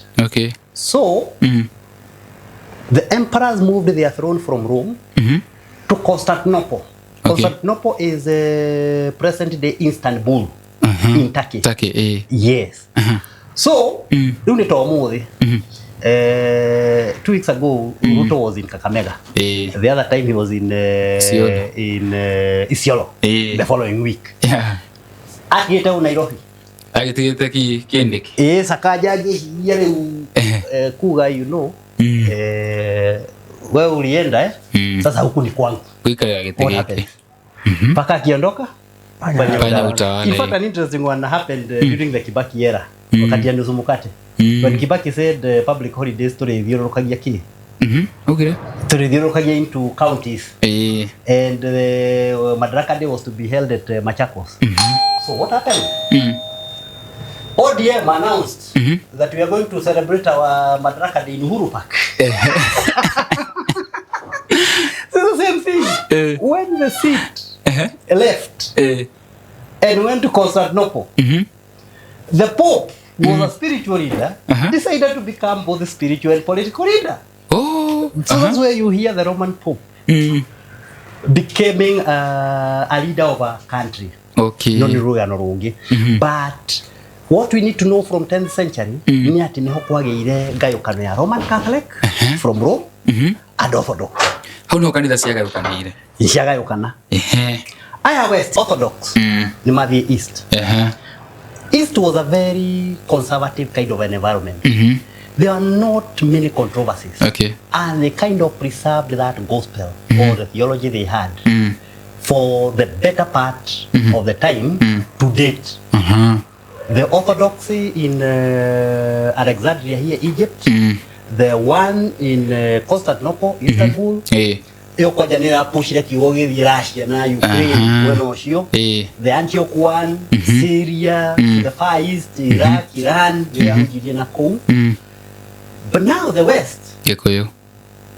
So the emperors moved their throne from Rome to Constantinople. Constantinople is present day Istanbul in Turkey. Turkey, eh. Yes. So, rĩu nĩ ta ũmũthĩ. 2 weeks ago, Ruto was in Kakamega. The other time he was in Isiolo. in Isiolo. The following week. Akiĩte u Nairobi. Agĩtigĩte kĩndĩki. Ĩĩ, Sakaja angĩhinyia rĩu kuga wewe ulienda, eh? Sasa huku ni kwangu. Gũikarĩra gĩtĩ What gĩkĩ. happened? Paka akiondoka, Panya utawala, In fact, eh. an interesting one happened during the Kibaki era. Wakati ya nusu mukate. When Kibaki said public holidays tũrĩthiũrũrũkagia kĩ? Augire? Tũrĩthiũrũrũkagia into counties. And Madaraka Day was to be held at Machakos. So what happened? ODM announced that we are going to celebrate our Madaraka Day in Uhuru Park. It's the same thing. When the seat left and went to Constantinople, the Pope, who was a spiritual leader, decided to become both a spiritual and political leader. So that's where you hear the Roman Pope becoming a leader of a country. No nĩ rũgano rũngĩ. But what we need to know from 10th century nĩ atĩ nĩho kwagĩire ngayũkano ya Roman Catholic from Rome and Orthodox. Hau nĩho kanitha ciagayũkanĩire. Ciagayũkana. Aya West Orthodox nĩ mathiĩ East. East was a very conservative kind of an environment. There are not many controversies. And they kind of preserved that gospel or the theology they had for the better part of the time to date. The Orthodoxy in Alexandria here, Egypt, the one in Constantinople, Istanbul, ĩyo kwanja nĩ ĩrapushire kiugo gĩthiĩ Russia na Ukraine, mwena ũcio. The Antioch one, Syria, the Far East, Iraq, Iran, nĩ yahunjirie na kũu. But now the West, Gĩkũyũ.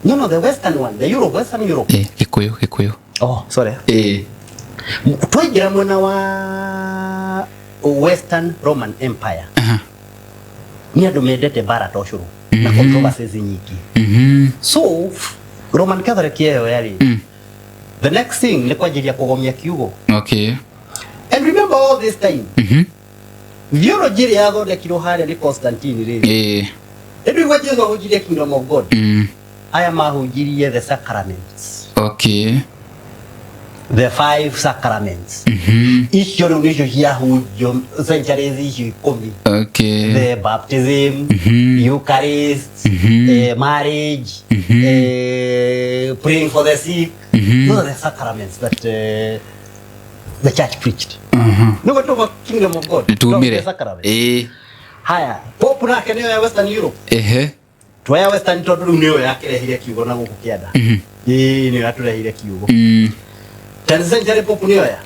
No, the Western one, the Europe, Western Europe. Gĩkũyũ, Gĩkũyũ. Oh, sorry. Twaingĩra mwena wa Western Roman Empire, nĩ andũ mendete mbara ta ũcũrũ na controversies nyingĩ. So Roman Catholic ĩyo yarĩ, the next thing nĩ kwanjĩria kũgomia kiugo. And remember, all this time, theology ĩrĩa yathondekirwo harĩa nĩ Constantine rĩ, ĩndũ Jesu ahunjirie kingdom of God, aya mahunjirie the sacraments, the five sacraments. Icio rĩu nĩcio ciahunjio centuries icio 10. The baptism, Eucharist, marriage, praying for the sick. Those are the sacraments that the church preached. Nĩguo tuga kingdom of God. Nĩtumire. The sacraments. Haya, Pope nake nĩyo ya Western Europe. Twoya Western tondũ rĩu nĩyo yakĩrehire kiugo na gũkũ kĩanda. Ĩĩ, nĩyo yatũrehire kiugo. 10th century Pope nĩyo ya.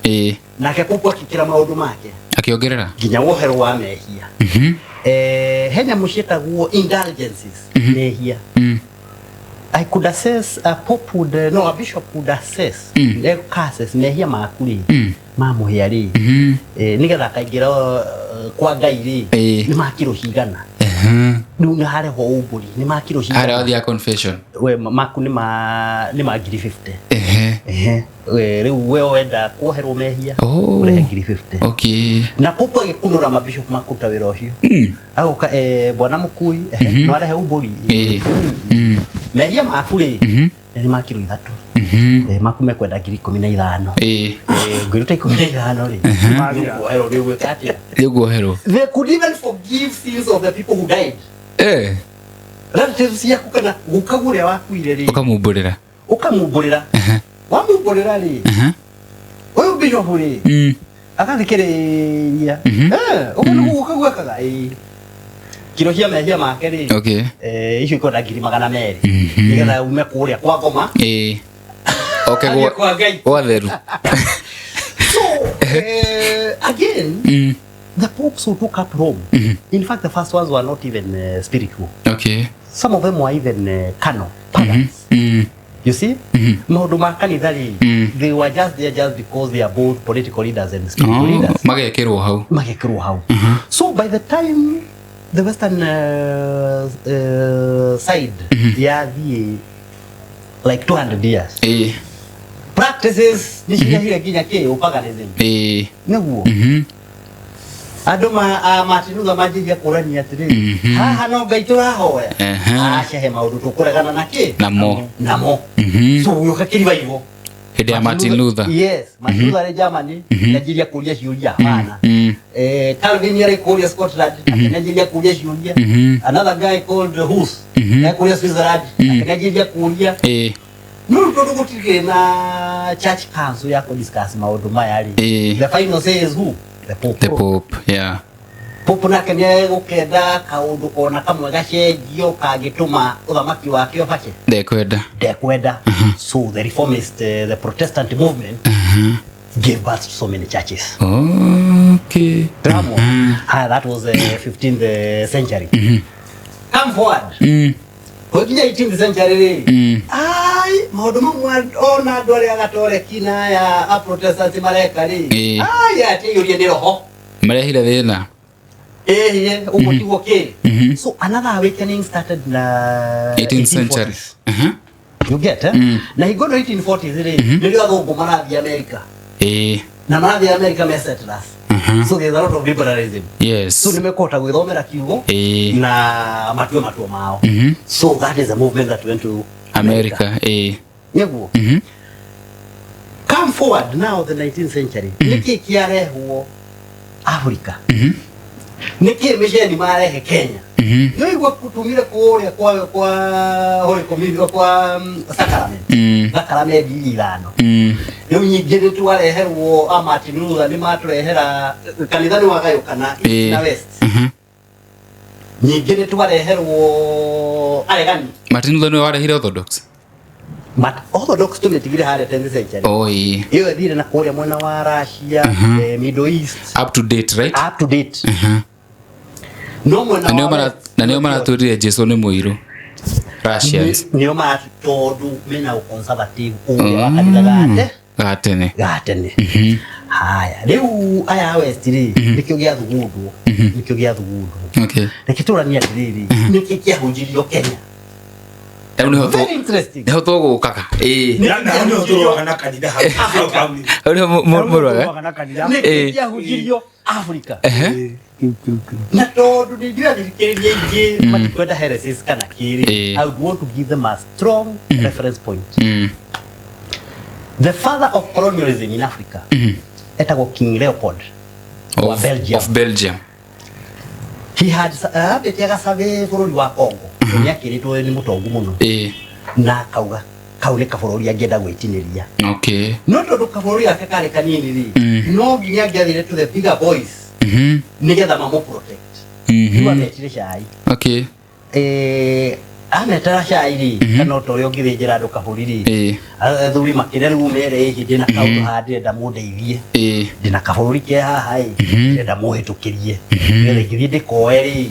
Nake Pope akĩkĩra maũndũ make Akĩongerera. Nginya woherwo wa mehia. He nyamũ ciĩtagwo indulgences, mehia. I could assess a pope would no, a bishop would assess, mm. mehia maku rĩ, mamũhĩa rĩ, nĩgetha akaingĩra kwa Ngai rĩ, nĩ ma kiro cigana. Rĩu nĩ harehwo umbũri nĩ ma kiro Harĩa cigana. wathiaga confession. We maku nĩ ma 50,000. Ehe. We, rĩu we wenda kuoherwo mehia, ũrehe 50,000. Na pope agĩkunũra mabishop makũruta wĩra ũcio. Agoka, bwana mũkui, ehe, no arehe umbũri. Mehia maku rĩ, nĩ ma kiro 3. Maku mekwenda 15,000. Ngĩruta 15 rĩ, nĩũkuoherwo, nĩ ũgwĩka atĩa? Nĩũkuoherwo. They could even forgive sins of the people who died, relatives ciaku kana gukagu ũrĩa wakuire rĩ, Ũkamumbũrĩra. Ũkamumbũrĩra. Wamumbũrĩra rĩ, ũyũ bishop rĩ, agathikĩrĩria. Eh, ũguo nĩguo gũka gwekaga. Ĩĩ, kiro cia mehia make rĩ, icio ikwenda 200,000 nĩgetha ume kũrĩa kwa ngoma Ĩĩ. Oke athiĩ gwa kwa Ngai. gwa theru. So again, the popes who took up Rome, in fact the first ones were not even spiritual. Some of them were even carnal pagans. You see, maũndũ ma kanitha rĩ, they were just there just because they are both political leaders and spiritual Oh, leaders. magekĩrwo hau. Magekĩrwo hau. So by the time the western side yathiĩ like 200 years, practices nĩ cirehire nginya kĩ ũpaganism. Nĩguo andũ ma a Martin Luther manjirie kũrania atĩrĩrĩ, haha no Ngai tũrahoya, aca he maũndũ tũkũregana na kĩ Namo. Namo. So gũgĩũka kĩrivairwo. Hĩndĩ ya Martin Luther. Yes, Martin Luther arĩ Germany nĩanjirie kũria ciũria hapana. Calvin arĩ kũrĩa Scotland akĩanjirie kũria ciũria. Another guy called Hus arĩ kũrĩa Switzerland akĩanjirie kũria. No rĩu tondũ gũtirĩ na church council ya kũdiscuss maũndũ maya rĩ, the final say is who? The Pope. The Pope, yeah. Pope nake nĩegũkenda kaũndũ kona kamwe gacenjio kangĩtũma ũthamaki wake ũbace. Ndekwenda. Ndekwenda. So the reformist, the Protestant movement gave birth to so many churches. Dramo. Ah, that was the 15th century. Come forward. Gũkinya 18th century rĩ, ai maũndũ mamwe ona andũ arĩa gatoreki na aya a Protestant mareka rĩ, ai atĩiyũrie nĩ roho. Marehire thĩna. Ĩhie ũguo tiguo kĩ. So another awakening started na 18th century. 1840s. You get, eh? Na hingo ĩno 1840s rĩ, nĩrĩo athũngũ marathiĩ America. Na marathiĩ America me settlers. So there's a lot of liberalism. So nĩmekũhota gwĩthomera kiugo na matue matua mao. So that is a movement that went to America. Nĩguo. Come forward now, the 19th century. Nĩkĩ kĩarehwo Africa? Nĩkĩ mĩceni marehe Kenya? Nĩwaigua tumire kũrĩa kwa Holy Communion, kwa sacrament. Sacrament 5,000. Rĩu nyingĩ nĩ twareherwo a Martin Luther nĩ matũrehera kanitha nĩ wagayũkana east na west. Nyingĩ nĩ twareherwo aregani. Martin Luther nĩwe warehire Orthodox. But Orthodox tũmĩtigire harĩa 10th century. Oh, ĩĩ. Ĩyo ĩthire na kũrĩa mwena wa Russia, Middle East. Up to date, right? Up to date. No mwena Na nĩo wa West, na nĩo maratwĩrire Jesu nĩ mũirũ. Russians. Nĩo ma tondũ mena ũconservative ũrĩa wa kanitha gate Ga tene. Ga tene. Haya, rĩu aya a west rĩ, nĩkĩo gĩathugundwo, nĩkĩo gĩathugundwo. Reke tũranie atĩrĩrĩ, nĩkĩ kĩahunjirio Kenya? Rĩu nĩho Very interesting. nĩho tũgũkaga. Ĩĩ. Na hau nĩho tũrũaga na kanitha hau. Hau hau. Hau nĩho mũrũaga. Tũrũaga na kanitha. Nĩkĩ kĩahunjirio Africa? Ehe. Kiu, kiu, kiu. Na tondũ ndingĩrathikĩrĩria aingĩ matikwenda heresies kana kĩrĩ, I would want to give them a strong reference point. The father of colonialism in Africa etagwo King Leopold wa Belgium. Of Belgium. He had ambĩtie agasurvey bũrũri wa Congo. Nĩ akĩrĩtwo nĩ mũtongu mũno. Na akauga kau nĩ kabũrũri angĩenda gwĩtinĩria. No tondũ kabũrũri gake karĩ kanini rĩ, no nginya angĩathire to the bigger boys nĩgetha mamũ protect. Rĩu ametire cai. Ametera cai rĩ, kana o ta ũrĩa ũngĩthĩnjĩra andũ kabũri rĩ, athuri makĩrĩa rĩu mere ĩhĩ ndĩna kaũndũ haha ndĩrenda mũndeithie. Ndĩna kabũrũri ke haha ĩ, ndĩrenda mũhĩtũkĩrie nĩgetha ingĩthiĩ ndĩkoe rĩ,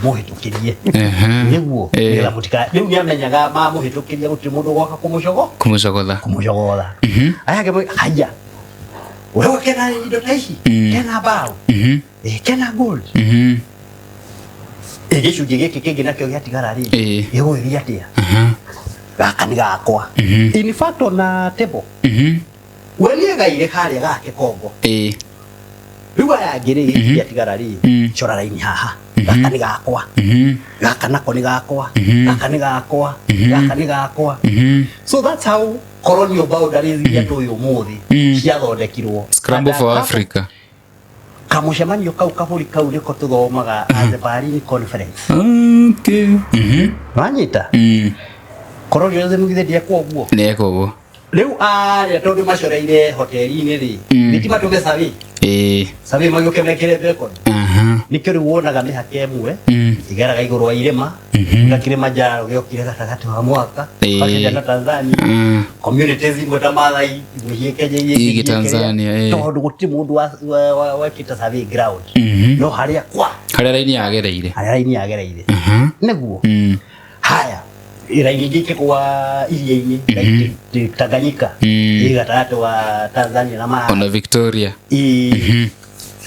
mũhĩtũkĩrie. Nĩguo nĩgetha mũtika rĩu nĩamenyaga mamũhĩtũkĩria gũtirĩ mũndũ ũgoka kũmũcogo Kũmũcogotha. Kũmũcogotha. Aya angĩ haya wewe kena indo ta ici, kena mbaũ, kena gold. Gĩcunjĩ gĩkĩ kĩngĩ nakĩo gĩatigara rĩ, gĩgũgĩthiĩ atĩa? Gaka nĩ gakwa. In fact ona table we nĩegaire karĩa gake Kongo. Rĩu aya angĩ rĩ, gĩkĩ gĩatigara rĩ, cora raini haha, gaka nĩ gakwa, gaka nako nĩ gakwa, gaka nĩ gakwa, gaka nĩ gakwa. So that's how colonial boundaries iria tũĩ ũmũthĩ ciathondekirwo. Scramble for Africa. Kamũcemanio kau kabũri kau nĩko tũthomaga as the Berlin Conference. Wanyita? Colonialism githĩ ndĩekwo ũguo? Nĩekwo ũguo. Rĩu arĩa tondũ macoreire hoteli-inĩ rĩ, thitima tũge survey. Ĩĩ. Survey magĩũke mekĩre beacon. Aha. Nĩkĩo rĩu wonaga mĩhaka ĩmwe Mm. igeraga igũrũ wa irĩma na Kilimanjaro gĩokire gatagatĩ wa mwaka Ĩĩ. wa Kenya na Tanzania. Mm. Communities imwe ta Maathai imwe ciĩ Kenya iria Igĩ ingĩ ciĩ Tanzania, Kenya. ĩĩ. Tondũ gũtirĩ mũndũ wekĩte survey ground. Mhm. No harĩa kwa Harĩa raini yagereire. harĩa raini yagereire. Aha. Nĩguo. Mm. Haya, raini ingĩ ikĩgwa iria-inĩ like Tanganyika Mm. ĩ gatagatĩ wa Tanzania na Malawi. Ona Victoria. Ĩ.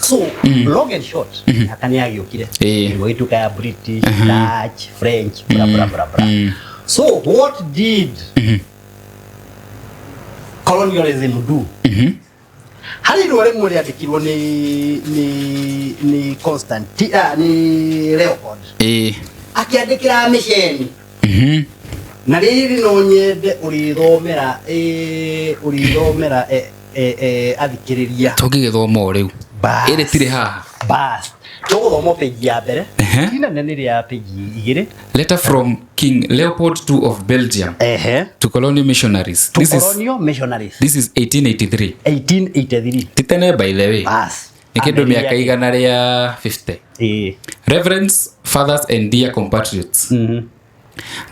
So long and short, mĩhaka nĩ yagĩũkire Ĩĩ. nĩguo ĩtuĩka ya British, Dutch, French, bla bla bla bla. Mm. So what did colonialism do? Mhm. Harĩ irũa rĩmwe rĩandĩkirwo nĩ Constanti, ah, nĩ Leopold Ĩĩ. akĩandĩkĩra mĩceni. Mhm. Na rĩrĩ no nyende ũrĩthomera ũrĩthomera athikĩrĩria. Tũngĩgĩthoma o rĩu. Bas. Ĩrĩ tirĩ haha. Bas, tũgũthoma page ya mbere. Ehe. Ti nene, nĩ rĩa page igĩrĩ. Letter from King Leopold II of Belgium Ehe. to colonial missionaries. To This is colonial missionaries. this is 1883. 1883. Ti tene, by the way. Bas. Nĩ kĩndũ mĩaka 150. Ĩĩ. Reverends, fathers and dear compatriots.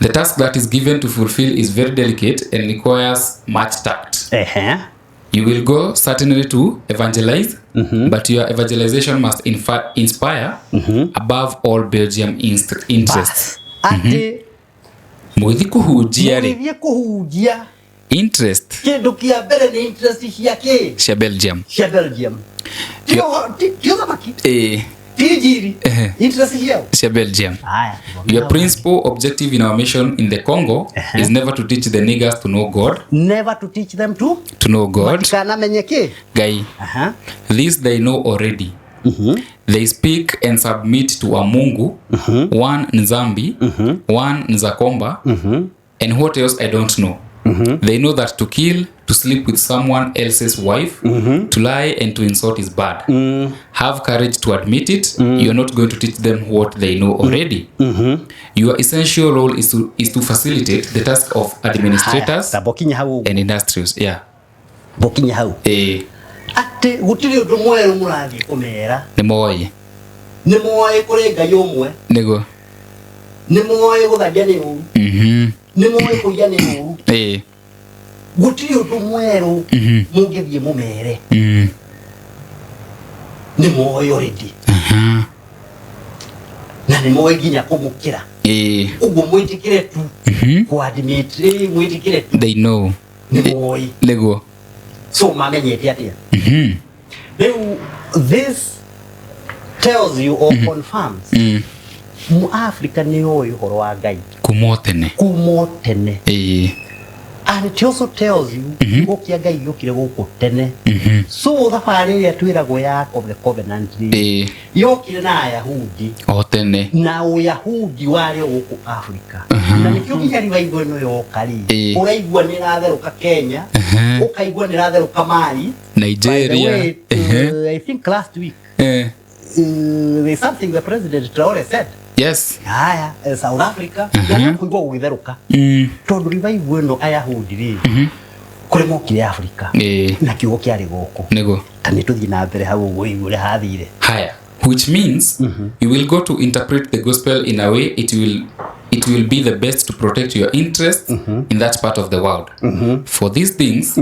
The task that is given to fulfill is very delicate and requires much tact. Ehe. You will go certainly to evangelize, but your evangelization must inspire above all Belgium interests. Bas, atĩ Mũgĩthiĩ kũhunjia rĩ, mũgĩthiĩ kũhunjia, interest kĩndũ kĩa mbere nĩ interest cia kĩ? Cia Belgium. Cia Belgium. Ti ũthamaki, Ĩĩ, ti njiri. Ehe. Interest ciao. Cia Belgium. Haya. Your principal objective in our mission in the Congo is never to teach the niggers to know God, Never to teach them to to know God, matikanamenye kĩ? Ngai. Aha. This they know already. They speak and submit to a Mungu, one Nzambi, one Nzakomba, and what else I don't know. They know that to kill, to sleep with someone else's wife, to lie and to insult is bad. Have courage to admit it. You're not going to teach them what they know already. Your essential role is to facilitate the task of administrators Haya, bokinya hau ũguo. and industrials. Yeah. Bokinya hau. Eh, Atĩ gũtirĩ ũndũ mwerũ mũrathiĩ kũmera. Nĩ moĩ. Nĩ moĩ kũrĩ Ngai ũmwe. Nĩguo. Nĩ moĩ gũtharia nĩ ũru. Nĩ moĩ kũiya nĩ ũru. Gũtirĩ ũndũ mwerũ mũngĩthiĩ mũmere. Nĩ moĩ already. Aha. Na nĩ moĩ nginya kũmũkĩra. Ũguo mwĩtĩkĩre tu kũ-admit, mwĩtĩkĩre tu. They know. Nĩ moĩ. Nĩguo. So mamenyete atĩa? Rĩu this tells you or confirms Mũafrika nĩ oĩ ũhoro wa Ngai Kuma o tene. Kuma o tene. And it also tells you kiugo kĩa Ngai gĩũkire gũkũ tene. So thabarĩ ĩrĩa twĩragwo ya Ark of the Covenant rĩ, yokire na Ayahudi. O tene. Na Ũyahudi warĩ o gũkũ Afrika, na nĩkĩo nginya revival ĩno yoka rĩ, ũraigua nĩ ĩratherũka Kenya, ũkaigua nĩ ĩratherũka Mali. By the Nigeria. way, I think last week there's something the President Traore said. Haya, South Africa na kũigua gũgĩtherũka tondũ revival ĩno Ayahudi rĩ, kũrĩ mokire Afrika na kiugo kĩarĩ gũkũ. Nĩguo. Ta nĩ tũthiĩ na mbere hau ũguo igu ũrĩa hathire. Haya. Which means you will go to interpret the gospel in a way it will be the best to protect your interests in that part of the world. For these things,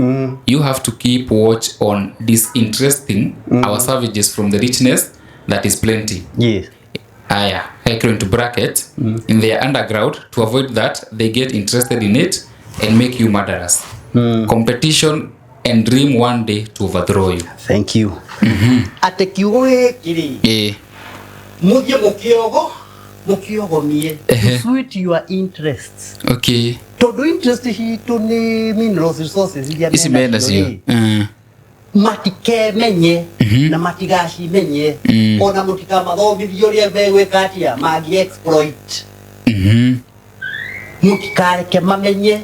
you have to keep watch on disinteresting our savages from the richness that is plenty. Aya, hekiro into bracket, in their underground, to avoid that they get interested in it and make you murderers. Competition and dream one day to overthrow you. Thank you. Atĩ kiugo gĩkĩ rĩ, mũthiĩ mũkĩogo mũkĩogomie to suit your interests, tondũ interest citũ nĩ minerals resources iria Ici mena mena cio cio. rĩ, matikemenye na matigacimenye, ona mũtikamathomithie ũrĩa megwĩka atĩa mangĩ exploit. Mũtikareke mamenye.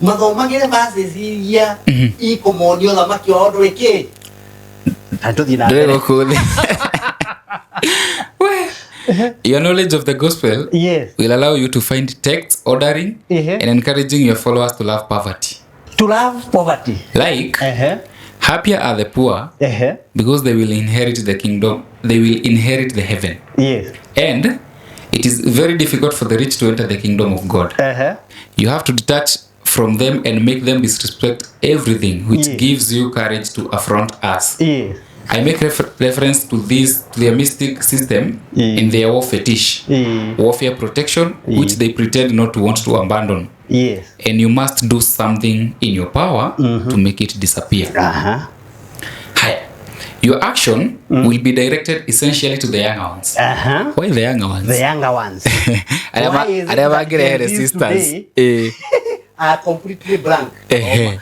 Mathomagĩre verses iria ikũmonia ũthamaki wao ndũrĩ kĩ. Na tũthiĩ na Ndũrĩ mbere. gũkũ thĩ. We. Your knowledge of the gospel will allow you to find texts ordering and encouraging your followers to love poverty. To love poverty. Like, Ehe. happier are the poor Ehe. because they will inherit the kingdom, they will inherit the heaven. Yes. And it is very difficult for the rich to enter the kingdom of God. Ehe. You have to detach from them and make them disrespect everything, which gives you courage to affront us. Yes. I make reference to this, to their mystic system in their war fetish, warfare protection, which they pretend not to want to abandon. Yes. And you must do something in your power to make it disappear. Aha. Haya. Your action will be directed essentially to the younger ones. Aha. Why the younger ones? The younger ones Arĩa Why is it arĩa that mangĩrehe Gen Zs resistance. today Eh. are completely blank. Ehe.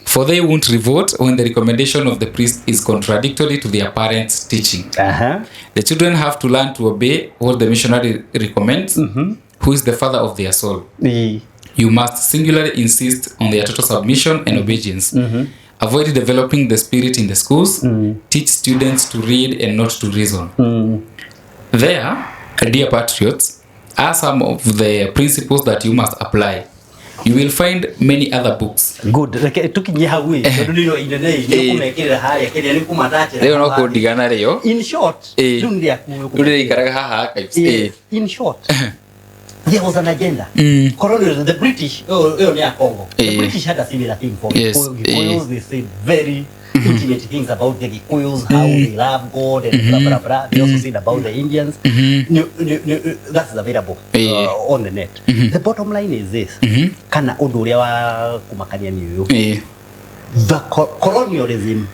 For they won't revolt when the recommendation of the priest is contradictory to their parents' teaching. Aha. The children have to learn to obey what the missionary recommends, who is the father of their soul. Ĩĩ. You must singularly insist on their total submission and obedience. Avoid developing the spirit in the schools. Teach students to read and not to reason. There, dear patriots, are some of the principles that you must apply. You will find many other books. Good. Reke tukinye hau ĩ, tondũ nĩrĩo inene ĩ, nĩ ũkũmekĩrĩra harĩa kĩrĩa nĩ kũmatachĩra. Rĩu no kũndigana rĩo. In short, Ĩĩ. rĩu nĩ rĩaku. Rĩu rĩikaraga haha archives. Yes. Ĩĩ. In short, there was an agenda. Colonialism, the British, oh, ĩyo nĩ ya Congo. The Eh. British had a similar thing for Gikuyus. Eh. They said very intimate things about the Gikuyus, how they love God and blah, blah, blah. They also said about the Indians. That's available Eh. on the net. The bottom line is this. Kana ũndũ ũrĩa wa kũmakania nĩ ũyũ. Ĩĩ. The colonialism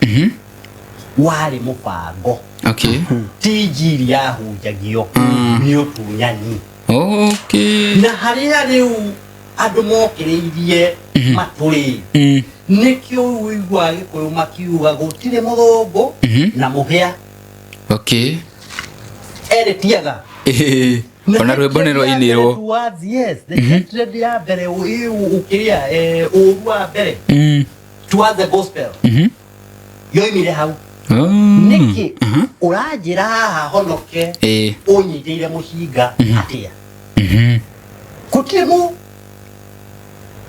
warĩ mũbango. Okay. Ti njiri yahunjagio nĩ ũtunyani. Okay. Na harĩa rĩu andũ mokĩrĩirie matũrĩ nĩkĩo ũiguaga Gĩkũyũ makiuga gũtirĩ mũthũngũ na mũhĩa Okay. erĩ tiaga. Ĩĩ. Na Ona rwĩmbo nĩ hatred ya mbere rwainirwo. towards, yes, the hatred ya mbere ũkĩrĩa ũru wa mbere towards the gospel yoimire hau. Oh. Nĩkĩ ũranjĩra haha honoke Ĩĩ. ũnyitĩire mũcinga atĩa? Gũtirĩ mũ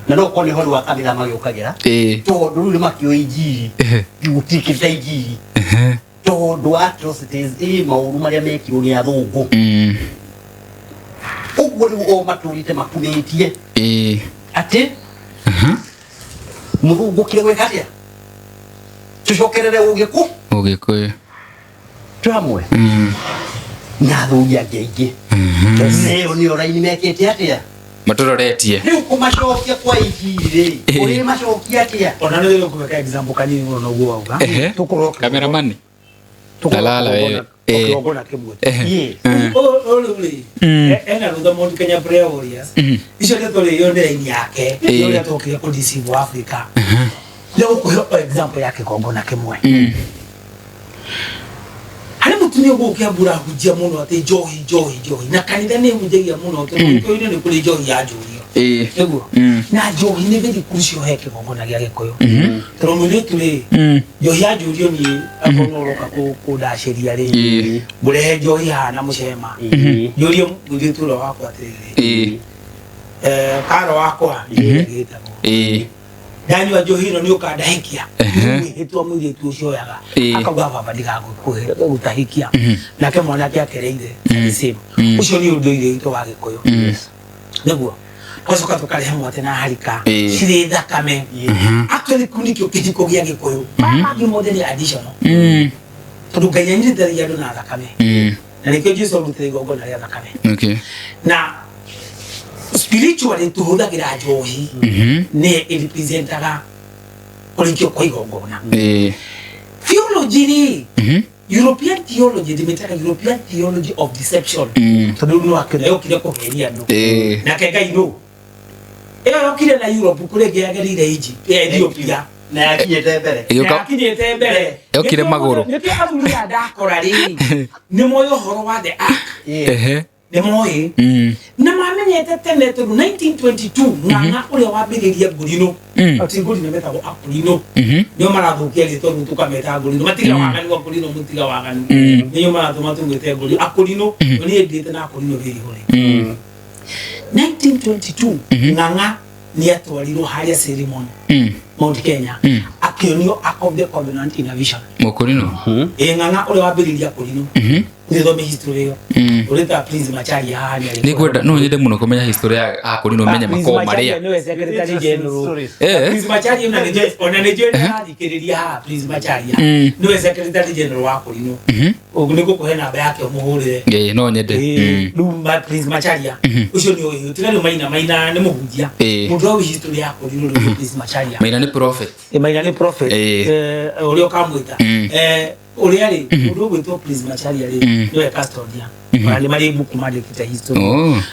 na no korwo nĩ ũhoro wa kanitha magĩũkagĩra Ĩĩ. tondũ rĩu nĩ makĩũĩ injiri, gũtirĩ kĩndũ ta injiri tondũ wa atrocities ĩ maũru marĩa mekirwo nĩ athũngũ. Ũguo rĩu o matũrĩte makunĩtie Ĩĩ. atĩ mũthũngũ kire gwĩka atĩa, tũcokerere ũgĩkũ Ũgĩkũyũ. twĩ hamwe na athuri angĩ aingĩ. Ĩyo nĩyo raini mekĩte atĩa. Matũroretie. Rĩu kũmacokia kwa injiri rĩ, ũrĩmacokia atĩa? Ona nä rä kå example kanini må no noguo wauga Ehe. tåkorwo Cameraman. Talala wewe. Ĩĩ. kĩgongona kĩmwe. Yes. Ũyũ rĩ ena rutha Mount Kenya Prayer Warriors, icio nĩ tũrĩ ĩyo nĩ raini yake ũrĩa tũkire kũ deceive Africa. Nĩ gũkũhe o example ya kĩgongona kĩmwe harĩ mũtumia ũguo ũkĩambura hunjia mũno atĩ njohi njohi njohi, na kanitha nĩ hunjagia mũno tondũ gĩkũyũ-inĩ nĩ kũrĩ njohi ya njũrio. Ĩĩ. Nĩguo na njohi nĩ very crucial he kĩgongona gĩa gĩkũyũ, tondũ mũirĩtu rĩ, njohi ya njũrio niĩ akorwo nĩ ũroka kũndacĩria rĩ, Ĩĩ. ngũrehe njohi haha na mũcema, Ĩĩ. njũrie mũirĩtu ũrĩa wakwa atĩrĩrĩ, Ĩĩ. karo wakwa gĩtagwo, Ĩĩ. ndanyua njohi ĩno nĩ ũkandahikia? Mwĩhĩtwa mũirĩtu ũcio oyaga Ĩĩ. akauga baba ndigagũtahikia, nake mwanake akereire the same. Ũcio nĩ ũndũire witũ wa gĩkũyũ. Nĩguo twacoka tũkarehe mwate na harika Ĩĩ. cirĩ thakame. Actually kĩu nĩkĩo kĩhiko gĩa gĩkũyũ, maya mangĩ mothe nĩ additional, tondũ Ngai anyitithagia andũ na thakame, na nĩkĩo Jesũ arutire igongona rĩa thakame. Okay. Na spiritually tũhũthagĩra njohi nĩ ĩrepresentaga kũrĩkio kwa igongona. Ĩĩ. Theology rĩ, European theology ndĩmĩtaga European theology of deception, tondũ rĩu nĩwakĩona yokire kũheria andũ. Ĩĩ. Nake Ngai nũ ĩyo yokire na Europe kũrĩa ĩngĩ yagereire Egypt, Ethiopia. Na yakinyĩte mbere. Ĩgĩũka- Na yakinyĩte mbere. Yokire magũrũ. Nĩkĩo athuri aya ndakora rĩ nĩ moĩ ũhoro wa the ark. Ehe. Nĩ moĩ na mamenyete tene tondũ 1922 ng'ang'a ũrĩa wambĩrĩria ngũrinũ, ti ngũrinũ, metagwo akũrinũ, nĩo marathũkia rĩtwa rĩu tũkameta ngũrinũ, matiga waganu, akũrinũ mũtiga waganu, nĩo maratũma tũgwĩte ngũrinũ akũrinũ. Niĩ ndĩte na akũrinũ rĩrĩ 1922 ng'ang'a Nĩ atwarirwo harĩa ceremony Mount Kenya, akĩonio Ark of the Covenant in a vision. Mũkũrinũ. Ĩ, Ng'ang'a ũrĩa wambĩrĩria kũrinũ. Nĩthome history ĩyo. Ũrĩta Prince Macharia haha nĩ arĩ. Nĩngwenda, no nyende mũno kũmenya history ya akũrinũ, menye Prince makoragwo Macharia marĩa nĩwe secretary general. Prince Macharia ona nĩ njũĩ nĩarathikĩrĩria haha. Prince Macharia nĩwe secretary general wa kũrinũ. Ũguo nĩ ngũkũhe namba yake ũmũhũrĩre. Ĩĩ, no nyende. Rĩu Prince Macharia ũcio nĩ ũĩ, tiga rĩu Maina, Maina nĩ mũhunjia. Mũndũ wa history ya kũrinũ rĩu nĩ Prince Macharia. Maina nĩ prophet. Maina nĩ prophet. Ũrĩa ũkamwĩta ũrĩa rĩ, mũndũ ũgwĩtwo Prince Macharia rĩ, nĩwe custodian, ona nĩ marĩ mbuku mandĩkĩte history.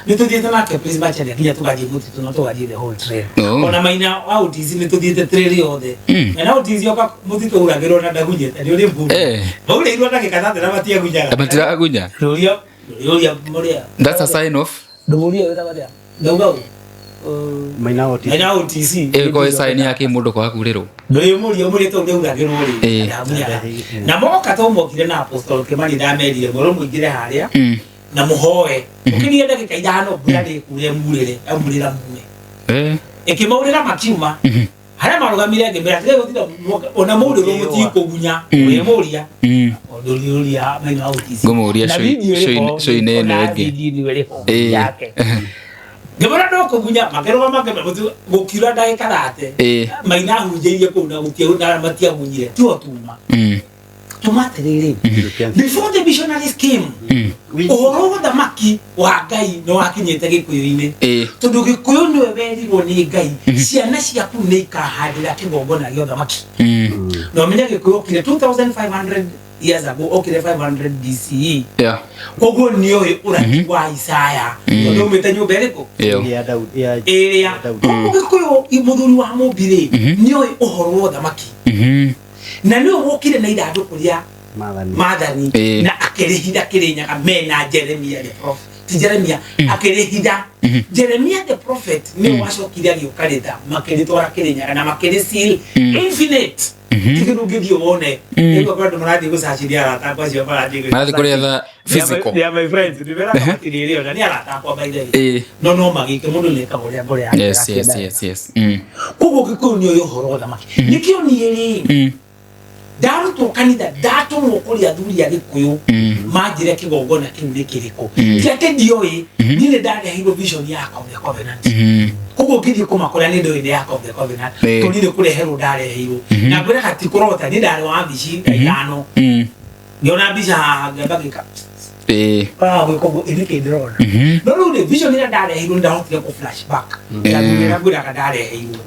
Nĩ tũthiĩte nake Prince Macharia nginya tũgathiĩ mũtitũ na tũgathiĩ the whole trail. Ona Maina wa OTC nĩ tũthiĩte trail yothe. Maina wa OTC oka mũtitũ uragĩrwo na ndagunyĩte nĩ ũrĩ mburu. Maurĩirwo ndagĩka 30 na matiagunyaga. Matiragunya. Rũria rũria mũrĩa. That's a sign of Ndũmũria wĩtagwo atĩa, ndauga ũ Maina OTC. Maina wa OTC. Ĩko sign ya kĩ mũndũ kwaga kurĩrwo. Ndũrĩmũria, ũmũrie tondũ nĩauragĩrwo rĩ, ndagunyaga. Na moka to mokire na Apostle Kimani, ndamerire mwero mũingĩre harĩa na mũhoe, ũkĩrie ndagĩka 5 mbura nĩ ĩkure, murĩre aumurĩra mume. Ĩkĩmaurĩra makiuma harĩa marũgamire, ngĩmera atĩrĩ, gũtirĩ ona mũurĩrwo mũtikũgunya, ũrĩmũria. Ndũrĩũria Maina wa OTC. Ngũmũria Na video ĩrĩ ho, show-inĩ ĩno ona ĩngĩ. video ĩrĩ ho yake. Ngĩmwĩra ndũkũgunya, makĩrũgama makĩmera gũkiura ndagĩka 30. Maina ahunjĩirie kũu na na matiagunyire, tiho tuma. Tuma atĩrĩrĩ, before the missionaries came, ũhoro wa ũthamaki wa Ngai nĩ wakinyĩte Gĩkũyũ-inĩ, tondũ Gĩkũyũ nĩwe werirwo nĩ Ngai, ciana ciaku nĩ ikahandĩra kĩgongona gĩa ũthamaki. Na ũmenye Gĩkũyũ okire 2500 years ago, okire 500 BCE. Koguo nĩoĩ ũrathi wa Isaya, tondũ umĩte nyũmba ĩrĩkũ? Ĩyo. Ya Daudi ya Ĩrĩa. Daudi. Koguo Gĩkũyũ, mũthuri wa Mũmbi rĩ, nĩoĩ ũhoro wa ũthamaki, na nĩwe wokire na ithandũkũ rĩa Maathani. Maathani, na akĩrĩhitha Kĩrĩnyaga mena Jeremia the prophet, ti Jeremia, akĩrĩhitha Jeremia the prophet, nĩwe wacokire agĩũka rĩtha, makĩrĩtwara Kĩrĩnyaga na makĩrĩ seal infinite, ti kĩndũ ũngĩthiĩ wone. Rĩu akorwo andũ marathiĩ gũcaciria arata akwa acio marathiĩ Marathiĩ kũrĩetha physical. They are my friends, nĩmeraga matirĩ rĩo na nĩ arata akwa, by the way. No no magĩke mũndũ nĩekaga ũrĩa ngoro yake ĩrakĩenda. Koguo Gĩkũyũ nĩoĩ ũhoro wa ũthamaki, nĩkĩo niĩ rĩ, ndarutwo kanitha, ndatũmwo kũrĩ athuri a Gĩkũyũ manjĩre kĩgongona kĩu nĩ kĩrĩkũ. Ti atĩ ndioĩ, niĩ nĩ ndareheirwo vision ya Ark of the Covenant. Koguo ngĩthiĩ kũmakora nĩ ndoĩ nĩ Ark of the Covenant, tondũ niĩ nĩ kũreherwo ndareheirwo. Na ngwĩraga ti kũrota, niĩ ndarĩ wa mbici 5, ngĩona mbica haha ngĩamba ngĩka gwĩka ũguo, ĩ nĩkĩ ndĩrona? No rĩu rĩ, vision ĩrĩa ndareheirwo nĩ ndahotire kũ flashback ndathurĩra, ngwĩraga ndareheirwo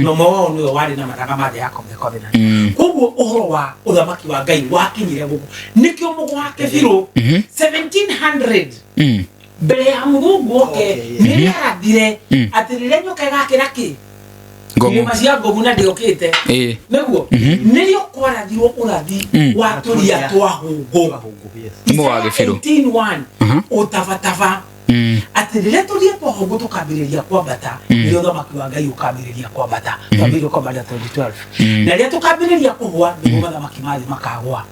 na ũmwe wao nĩwe warĩ na mathaga ma the Ark of the Covenant. Koguo ũhoro wa ũthamaki wa Ngai wakinyire gũkũ, nĩkĩo mũgũ wa kĩbirũ 1700 mbere ya mũthũngũ oke, nĩ rĩarathire atĩ rĩrĩa nyoka ĩgakĩra kĩ Ngong'o. irĩma cia Ngogu na ndĩokĩte, nĩguo nĩrĩo kwarathirwo ũrathi wa tũria twa hũngũ. Yes. Mũgũ wa Gĩbirũ. 18:1, ũtabataba atĩ rĩrĩa tũria twa hũngũ tũkambĩrĩria kwambata, nĩrĩo ũthamaki wa Ngai ũkambĩrĩria kwambata. Twambĩrĩria kwambata 2012, na rĩrĩa tũkambĩrĩria kũgwa, nĩguo mathamaki ma thĩ makagwa.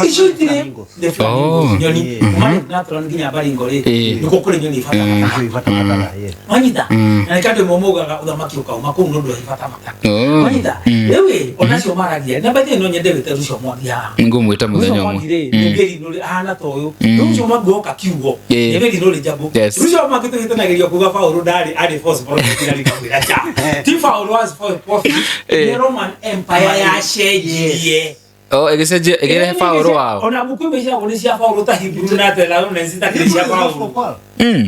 Icio itirĩ nĩ flamingos, nyoni kuma Lake Natron nginya Baringo rĩ, nĩkuo kũrĩ nyoni ibatabataga. Ibatabataga, yes. Wanyita, na nĩkĩo andũ amwe maugaga ũthamaki ũkauma kũu nĩ ũndũ wa ibatabata. Wanyita, rĩu ĩ, onacio maragia na bathi, no nyende wĩte Rucio Mwangi haha. Ngũmwĩta Rucio mũthenya ũmwe. Mwangi rĩ, nĩ ngĩri ahana ta ũyũ. Rĩu Rucio Mwangi woka kiugo nĩ ngĩri nĩ njambo. Rucio Mwangi tũhĩtanagĩrio kuga Paũlũ ndarĩ arĩ false prophet, na rĩkamwĩra cha ti Paũlũ was false prophet, nĩ Roman Empire yacenjirie. Oh, ĩgĩcenjia ĩkĩrehe Paũlũ wao. Ona mbuku imwe ciagwo nĩ cia Paũlũ ta Hebrew na Thessalonians itakĩrĩ cia Paũlũ.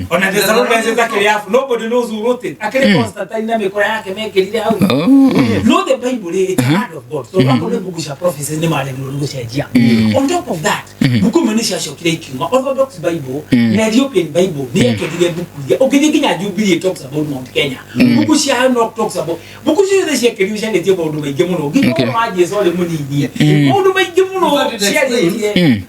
Ona Thessalonians itakĩrĩ afu, nobody knows who wrote it, akĩrĩ Constantine na mĩkora yake mekĩrire hau. No the Bible, it's a word of God, so akorwo nĩ mbuku cia prophecies, nĩ maremirwo nĩ gũcenjia. On top of that, mbuku imwe nĩ ciacokire ikiuma, Orthodox Bible na Ethiopian Bible nĩ yekĩrire mbuku iria ũngĩthiĩ nginya Jubilee talks about Mount Kenya, mbuku cia Enoch talks about, mbuku ciothe ciekĩrirwo ciarĩtie maũndũ maingĩ mũno, nginya ũhoro wa Jesu arĩ mũnini, maũndũ maingĩ mũno ciarĩtie.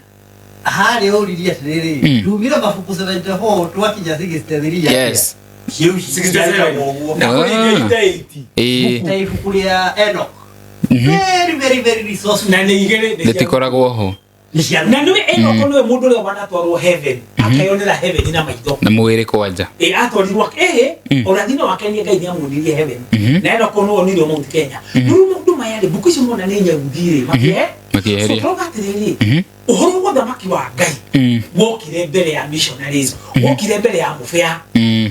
Harĩa ũririe atĩrĩrĩ, tumire mabuku 74 twakinya 63. 67 na kũrĩ ingĩ ita 80. Ta ibuku rĩa Enoch, very very very resourceful. Na nĩ igĩrĩ nĩ Rĩtikoragwo ho. Na nĩwe Enoch, nĩwe mũndũ ũrĩa wanatwarwo heaven, akeyonera heaven na maitho. Na mwĩrĩ kwanja. Ĩ, atwarirwo ĩ ũrathi-inĩ wake nĩ Ngai nĩamuonirie heaven, na Enoch nĩwe onirio Mount Kenya. Rĩu maũndũ maya rĩ, mbuku icio mona nĩ nyaruthi rĩ, makĩe Makĩeheria. So tũrauga atĩrĩrĩ, ũhoro wa ũthamaki wa Ngai wokire mbere ya missionaries, wokire mbere ya mũbĩa,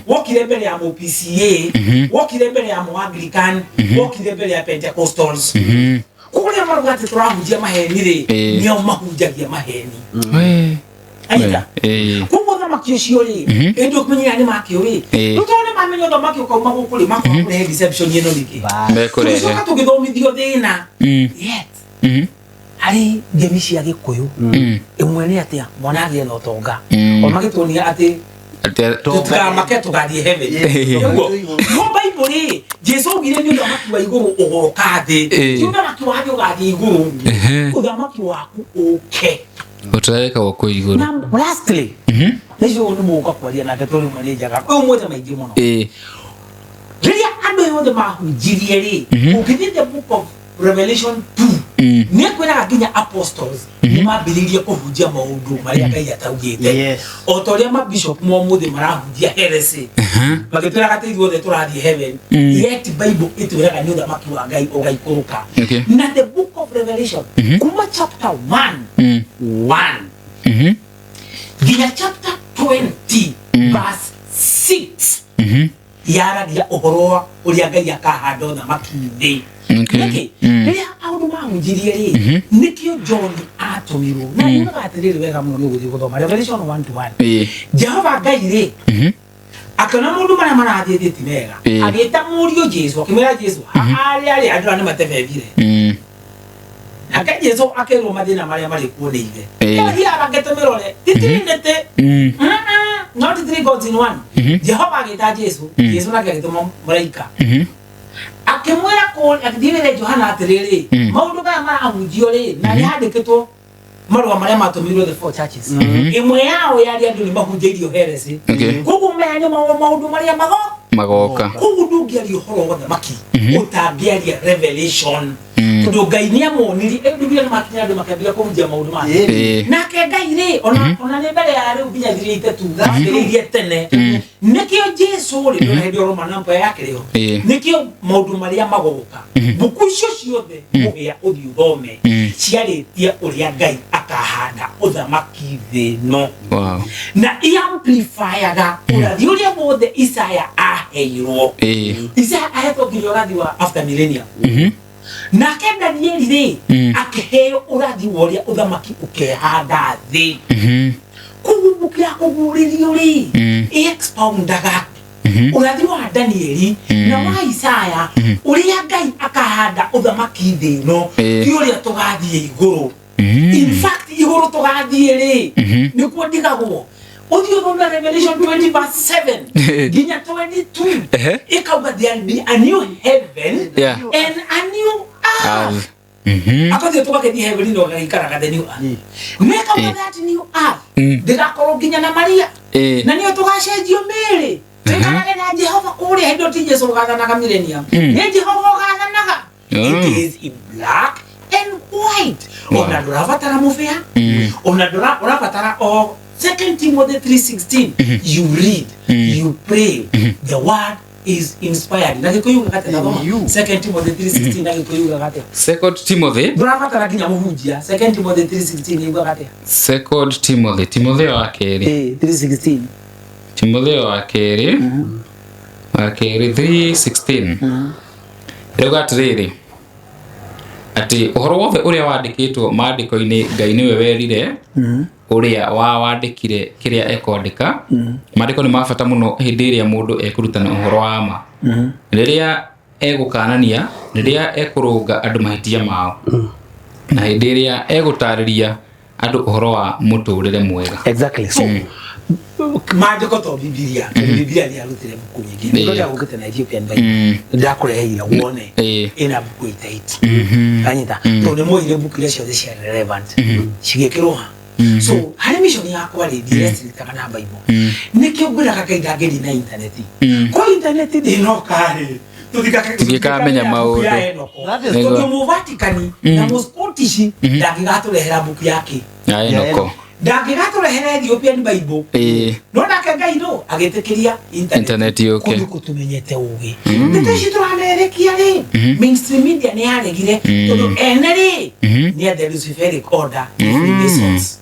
wokire mbere ya mũ PCA, wokire mbere ya mũ Anglican, wokire mbere ya Pentecostals. Kũrĩa marauga atĩ tũrahunjia maheni rĩ, nĩo mahunjagia maheni. We. Anyita? Koguo ũthamaki ũcio rĩ, ĩndĩ ũkĩmenyera nĩ makĩo rĩ, rĩu tondũ nĩ mamenya ũthamaki ũkauma gũkũ rĩ, makoka kũrehe deception ĩno nĩkĩ? Mekũrehe. Tũgĩcoka tũgĩthomithio thĩna yet harĩ ngemi cia Gĩkũyũ. Ĩmwe nĩ atĩa mwana agĩe na ũtonga, o magĩtuonia atĩ tũtikamake tũgathiĩ heaven. Nĩguo. No Bible rĩ, Jesu augire nĩ ũthamaki wa igũrũ ũgoka thĩ, ti ũthamaki wa thĩ ũgathiĩ igũrũ. Ũthamaki waku ũke Ũtareka gũkũ igũrũ. Na lastly, nĩcio nĩ mũgũka kwaria nake tondũ rĩmwe nĩ njaga ũyũ mwete maingĩ mũno. Rĩrĩa andũ aya othe mahunjirie rĩ, ũngĩthiĩ the book of Revelation 2, nĩ kwĩraga nginya apostles nĩ mambĩrĩirie kũhunjia maũndũ marĩa Ngai ataugĩte, o ta ũrĩa mabishop momũthĩ marahunjia heresy, magĩtwĩraga atĩ ithuothe tũrathiĩ heaven, yet Bible ĩtwĩraga nĩ ũthamaki wa Ngai ũgaikũrũka. Na the book of Revelation, kuma chapter 1 1 nginya chapter 20 verse 6, yaragia ũhoro wa ũrĩa Ngai akahanda ũthamaki thĩ. Nĩkĩ? Rĩrĩa aũndũ mahunjirie rĩ, nĩkĩo John atũmirwo na yugaga atĩrĩrĩ, wega mũno nĩ gũthiĩ gũthoma Revelation 1 to 1. Jehova Ngai rĩ, akĩona maũndũ marĩa marathiĩ thĩ ti mega, agĩta mũriũ Jesu, akĩmwĩra Jesu, harĩa arĩ andũ aya nĩ matebebire. Nake Jesu akĩrwo mathĩna marĩa marĩ kuo nĩ ithe. Athiaga akĩte mĩrore ti Trinity. Not three gods in one. Jehova agĩta Jesu, Jesu nake agĩtũma mũraika, akĩmwĩra akĩthirĩre Johana atĩrĩrĩ, maũndũ maya marahunjio rĩ, na nĩ handĩkĩtwo marũa marĩa matũmirwo the four churches, ĩmwe yao yarĩ andũ nĩ mahunjĩirio heresy. Koguo maya nĩ maũndũ marĩa mago Magoka. Koguo ndũngĩaria ũhoro wa ũthamaki ũtangĩaria Revelation, tondũ Ngai nĩ amonirie ĩndũ nĩ makinya andũ makĩambia kũhunjia maũndũ maya. Nake Ngai rĩ, ona nĩ mbere ya rĩu nginya 382, ambĩrĩirie tene. Nĩkĩo Jesu rĩ, ndona hĩndĩ ĩyo Roman Empire yakĩrĩ ho. Nĩkĩo maũndũ marĩa magoka, mbuku icio ciothe mũhĩa ũthiĩ ũthome, ciarĩtie ũrĩa Ngai akahanda ũthamaki thĩ ĩno, na iamplifyaga ũrathi ũrĩa wothe Isaya aheirwo. Isaya ahetwo nginya ũrathi wa after millennium. Nake Danieli rĩ, akĩheo ũrathi wa ũrĩa ũthamaki ũkehanda thĩ. Koguo mbuku ya Kũguũrĩrio rĩ, ĩexpoundaga ũrathi wa Danieli na wa Isaya, ũrĩa Ngai akahanda ũthamaki thĩ ĩno, ti ũrĩa tũgathiĩ igũrũ. In fact, igũrũ tũgathiĩ rĩ, nĩkuo ndigagwo. Ũthiĩ ũthome Revelation 20 verse 7 nginya 22, ĩkauga there will be a new heaven and a new earth. Earth. Akathiĩ tũgagĩthiĩ heaven na ũgagĩikaraga the new earth. Nĩkauga that new earth ndĩgakorwo nginya na Maria, na nĩyo tũgacenjio mĩĩrĩ, tũikarage na Jehova kũrĩa. Hĩndĩ ĩyo ti Jesu ũgathanaga millennium, nĩ Jehova ũgathanaga. It is in black and white. Ona ndũrabatara mũbĩa, ona ndũra ũrabatara o Second Timothy 3:16. You read, you pray, the word is inspired. Na Gĩkũyũ ugaga atĩa? Thoma Second Timothy 3:16 na Gĩkũyũ ugaga atĩa? Second Timothy. Ndũrabatara nginya mũhunjia. Second Timothy 3:16 ugaga atĩa? Second Timothy, Timotheo wa kerĩ. 3:16. Timotheo wa kerĩ 3:16 rĩuga atĩrĩrĩ, atĩ ũhoro wothe ũrĩa wandĩkĩtwo maandĩko-inĩ, Ngai nĩwe werire ũrĩa wawandĩkire kĩrĩa ekwandĩka. Maandĩko nĩ ma bata mũno hĩndĩ ĩrĩa mũndũ ekũrutana ũhoro wa ma, rĩrĩa egũkanania, rĩrĩa ekũrũnga andũ mahĩtia mao, na hĩndĩ ĩrĩa egũtarĩria andũ ũhoro wa mũtũrĩre mwega. Exactly. So maandĩko to Bibilia, tondũ Bibilia nĩ yarutire mbuku nyingĩ. Nĩkĩo ndagũkĩte na Ethiopian Bible, ndakũreheire wone. Ĩna mbuku 88, anyita, tondũ nĩ moire mbuku iria ciothe ciarĩ relevant cigĩkĩrwo ha. So harĩ mission yakwa rĩ, ndirestrictaga na Bible. Nĩkĩo ngwĩraga Ngai ndangĩri na intaneti. Kwa intaneti ndĩnoka rĩ, Tũtingĩkamenya maũndũ. That is- Nĩguo. Tondũ Mũvatikani na Mũscottish ndangĩgatũrehera mbuku yake, Ya Enoko. Ndangĩgatũrehera Ethiopian Bible. No nake Ngai no agĩtĩkĩria Internet yũke. Kũndũ kũtũmenyete ũgĩ ndeto ici tũramerekia rĩ, mainstream media nĩ yaregire tondũ ene rĩ nĩ a the Luciferic order, the Freemasons.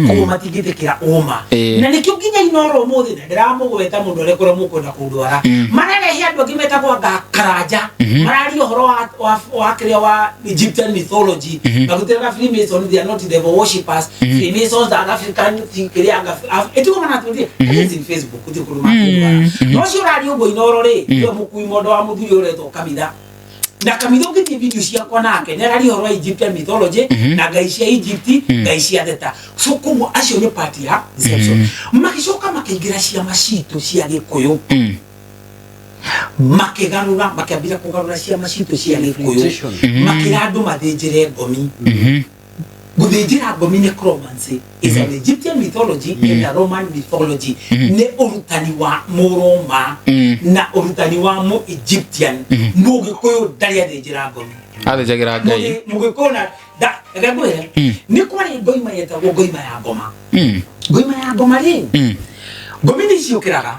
Koguo matingĩtĩkĩra ũma. Na nĩkĩo nginya Inoro ũmũthĩ na ndĩramũgweta mũndũ ũrĩa kũrĩa mũkwenda kũndwara, mararehe andũ angĩ metagwo anga Karanja, mararia ũhoro wa kĩrĩa wa Egyptian mythology, magĩtĩraga Freemason, they are not devil worshippers, Freemasons are African kĩrĩa anga ĩtiguo manatũrie. That is in Facebook, gũtirĩ kũndũ makũndwara. No ũcio ũraria ũguo Inoro rĩ, nĩwe mũkui mondo wa mũthuri ũretwo Kamitha. Na Kamitha ũngĩthiĩ video ciakwa nake, nĩ araria ũhoro wa Egyptian mythology na ngai cia Egypt, ngai cia theta. So koguo acio nĩ part ya deception. Magĩcoka makĩingĩra ciama citũ cia Gĩkũyũ, makĩgarũra, makĩambĩrĩria kũgarũra ciama citũ cia Gĩkũyũ. Infiltration. Makĩra andũ mathĩnjĩre ngomi. Gũthĩnjĩra ngomi, necromancy, is an Egyptian mythology and a Roman mythology. Nĩ ũrutani wa Mũroma na ũrutani wa Mũ Egyptian. Mũgĩkũyũ ndarĩ athĩnjĩra ngomi. Athĩnjagĩra Ngai. Mũgĩkũyũ na reke ngwĩre, nĩ kwarĩ ngoima yetagwo ngoima ya ngoma. Ngoima ya ngoma rĩ, ngomi nĩ ciũkĩraga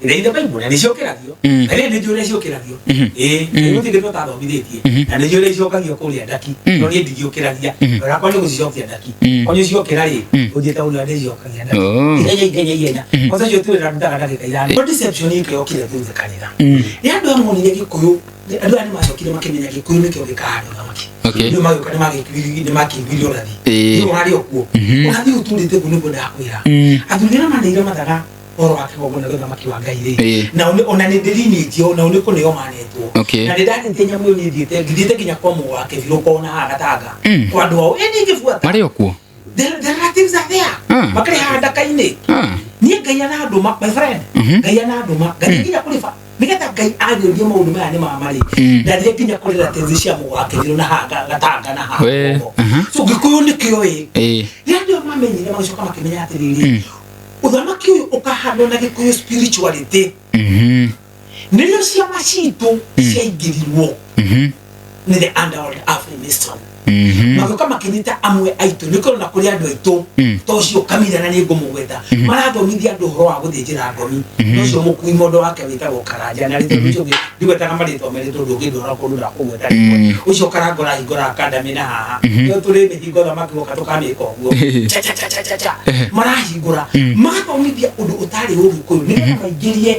ĩrĩa ithe Bible na nĩ ciũkĩragio. Na rĩrĩ nĩ njũĩ ũrĩa ciũkĩragio, ĩĩ gũtirĩ kĩndũ ũtathomithĩtie, na nĩ njũĩ ũrĩa icokagio kũrĩa ndaki, no niĩ ndigĩũkĩragia orakwa nĩ gũcicokia ndaki. Kwanyu ciokĩra rĩ, ũnjĩte ũrĩa ndĩcicokagia ndaki. Ihenya, ihenya, ihenya. Kwanza ũcio twĩra ndutaga ndagĩka 5. No deception ĩngĩ yokire through the kanitha nĩ andũ aya monire Gĩkũyũ. Andũ aya nĩ macokire makĩmenya Gĩkũyũ nĩkĩo gĩkaharĩa ũthamaki. Nĩ magĩũka, nĩ makĩiguire ũrathi. Nĩ ũrarĩ o kuo ũrathi ũtũrĩte guo nĩguo ndakwĩra. Athuri arĩa maneire mathaga ũhoro wa kĩgongona gĩa ũthamaki wa Ngai rĩ, nao ona nĩ ndĩ lineage yao, nao nĩ kũneo manetwo. Na nĩ ndarĩte nyamũ ĩyo, nĩ thiĩte ngithiĩte nginya kwa mũgũ wa Kĩbirũ kona haha Gatanga kwa andũ ao ĩ ningĩbuata. Marĩ o kuo. The relatives are there. Makĩrĩ haha ndaka-inĩ. Niĩ Ngai anandũma, my friend. Ngai anandũma, ngathiĩ nginya kũrĩ ba nĩgetha Ngai anjũrie maũndũ maya nĩ ma marĩ. Ndathire nginya kũrĩ relatives cia mũgũ wa Kĩbirũ na haha Gatanga na haha Kongo. So Gĩkũyũ nĩkĩo ĩ. Rĩrĩa andũ aya mamenyire, magĩcoka makĩmenya atĩrĩrĩ, ũthamaki ũyũ ũkahandwo na Gĩkũyũ spirituality. Nĩrĩo ciama citũ ciaingĩrirwo nĩ the underworld of Freemason. Magĩũka makĩnyita amwe aitũ. Nĩ kũrona kũrĩ andũ aitũ ta ũcio Kamitha, na nĩ ngũmũgweta, marathomithia andũ ũhoro wa gũthĩnjĩra ngomi. Na ũcio mũkui mondo wake wĩtagwo Karanja, na rĩtwa ũcio ũngĩ ndigwetaga marĩtwa merĩ tondũ ũngĩndwara kũndũ ndakũgweta rĩtwa. Ũcio Karanga ũrahingũra academy na haha nĩo tũrĩ mĩhingo thamaki woka tũkamĩka ũguo cha cha cha cha cha cha. Marahingũra magathomithia ũndũ ũtarĩ Ũgĩkũyũ nĩgetha maingĩrie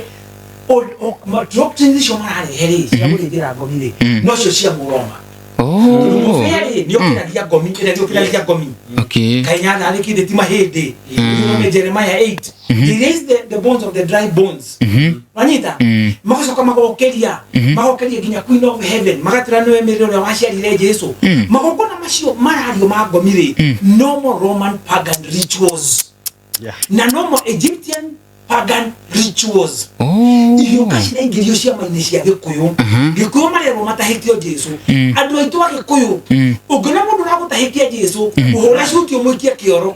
doctrines icio mararehe rĩ cia gũthĩnjĩra ngomi rĩ, nocio cia Mũroma. Tondũ mũbĩa rĩ, nĩ ũkĩragia ngomi ĩrĩa nĩ ũkĩragia ngomi. Kaĩ nyatharĩkire ti mahĩndĩ. Nĩ Jeremiah 8, he raised the bones of the dry bones. Wanyita, magacoka magokeria magokeria nginya Queen of Heaven, magatwĩra nĩwe Mary ũrĩa waciarire Jesu. Magongona macio marario ma ngomi rĩ, no more Roman pagan rituals na no more Egyptian pagan rituals. Igĩũka ciraingĩrio ciama-inĩ cia Gĩkũyũ. Gĩkũyũ marerwo matahĩkio Jesu. Andũ aitũ a Gĩkũyũ, ũngĩona mũndũ ũragũtahĩkia Jesu, ũhũra cuti ũmũikie kĩoro,